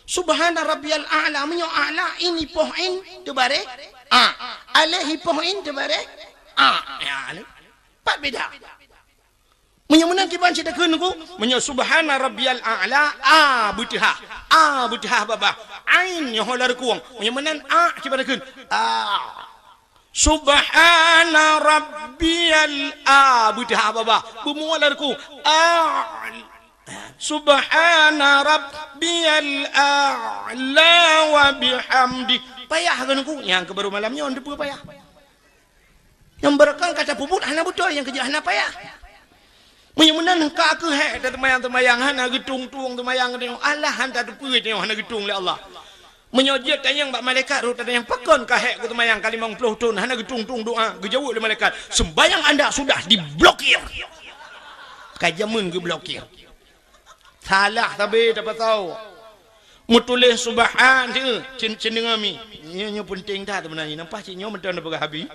Subhana rabbiyal a'la. Meunyoe a'la, in ipoh in, teubareh a. Aleh ipoh in, teubareh a. Ya, aleh. Pat beda. Meunyoe meunan kiban cit takheun nunggu, meunyoe subhana rabbiyal a'la, a beuteuhah, a beuteuhah babah, ain nyoe ho lam reukung. Meunyoe meunan a kiban takheun, a. Subhana rabbiyal a beuteuhah babah, beumua lam reukung. A. Subhana rabbiyal a'la wa bihamdi. Payah keu nunggu, nyang keu baru malam nyoe teupeue payah. Nyang beureukan ka tapeubuet hana beutôi, nyang keujeuet hana payah. Meunyoe meunan ka keuh hék tateumayang-teumayang hana geutung-tung teumayang teuh, Allah han tateupeue teuh hana geutung lé Allah. Meunyoe jeuet tanyong bak malaikat roh tatanyong pakon ka hék keu teumayang ka limong ploh thon hana geutung-tung doa, geujaweueb lé malaikat, "Sembahyang anda sudah diblokir." Ka jameun geublokir. Salah sabe tapasoe. Meutuléh subhan, cen-, cendeungoe mi. Nyoe, nyoe peunteng that seubeunajih. Nampak cit nyoe mantong tapeugah habéh.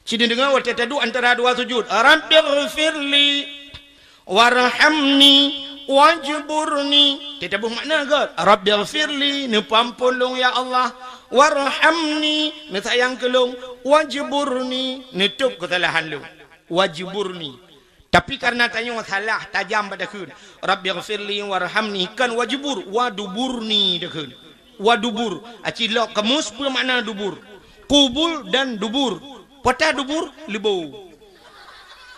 Cendeungoe watée taduek antara dua sujud. Rabbighfirli warhamni wajburni. Teutabeuh makna gét. Rabbighfirli, neupeuampôn lôn ya Allah. Warhamni, neusayang keu lôn. Wajburni, neutôb keusalahan lôn. Wajburni. Tapi kareuna tanyoe salah tajam bak takheun, "Rabbighfirli warhamni," kon wajbur, waduburni takheun. Wadubur, aci lok kamus peue makna dubur? Kubul dan dubur. Peue ta dubur? Leubo.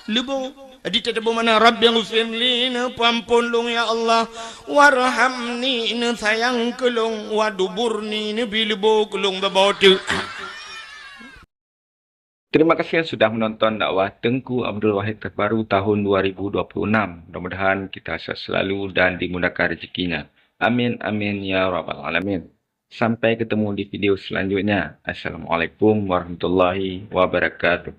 Leubo. Jadi teutabeuh makna, "Rabbighfirli," neupeuampôn lôn ya Allah, "warhamni," neusayang keu lôn, "waduburni," neubi leubo keu lôn babah teuk. Terima kasih sudah menonton dakwah Teungku Abdul Wahid terbaru tahun dua ribu dua puluh enam. Mudah-mudahan kita sehat selalu dan dimudahkan rezekinya. Amin, amin, ya rabbal alamin. Sampai ketemu di video selanjutnya. Assalamualaikum warahmatullahi wabarakatuh.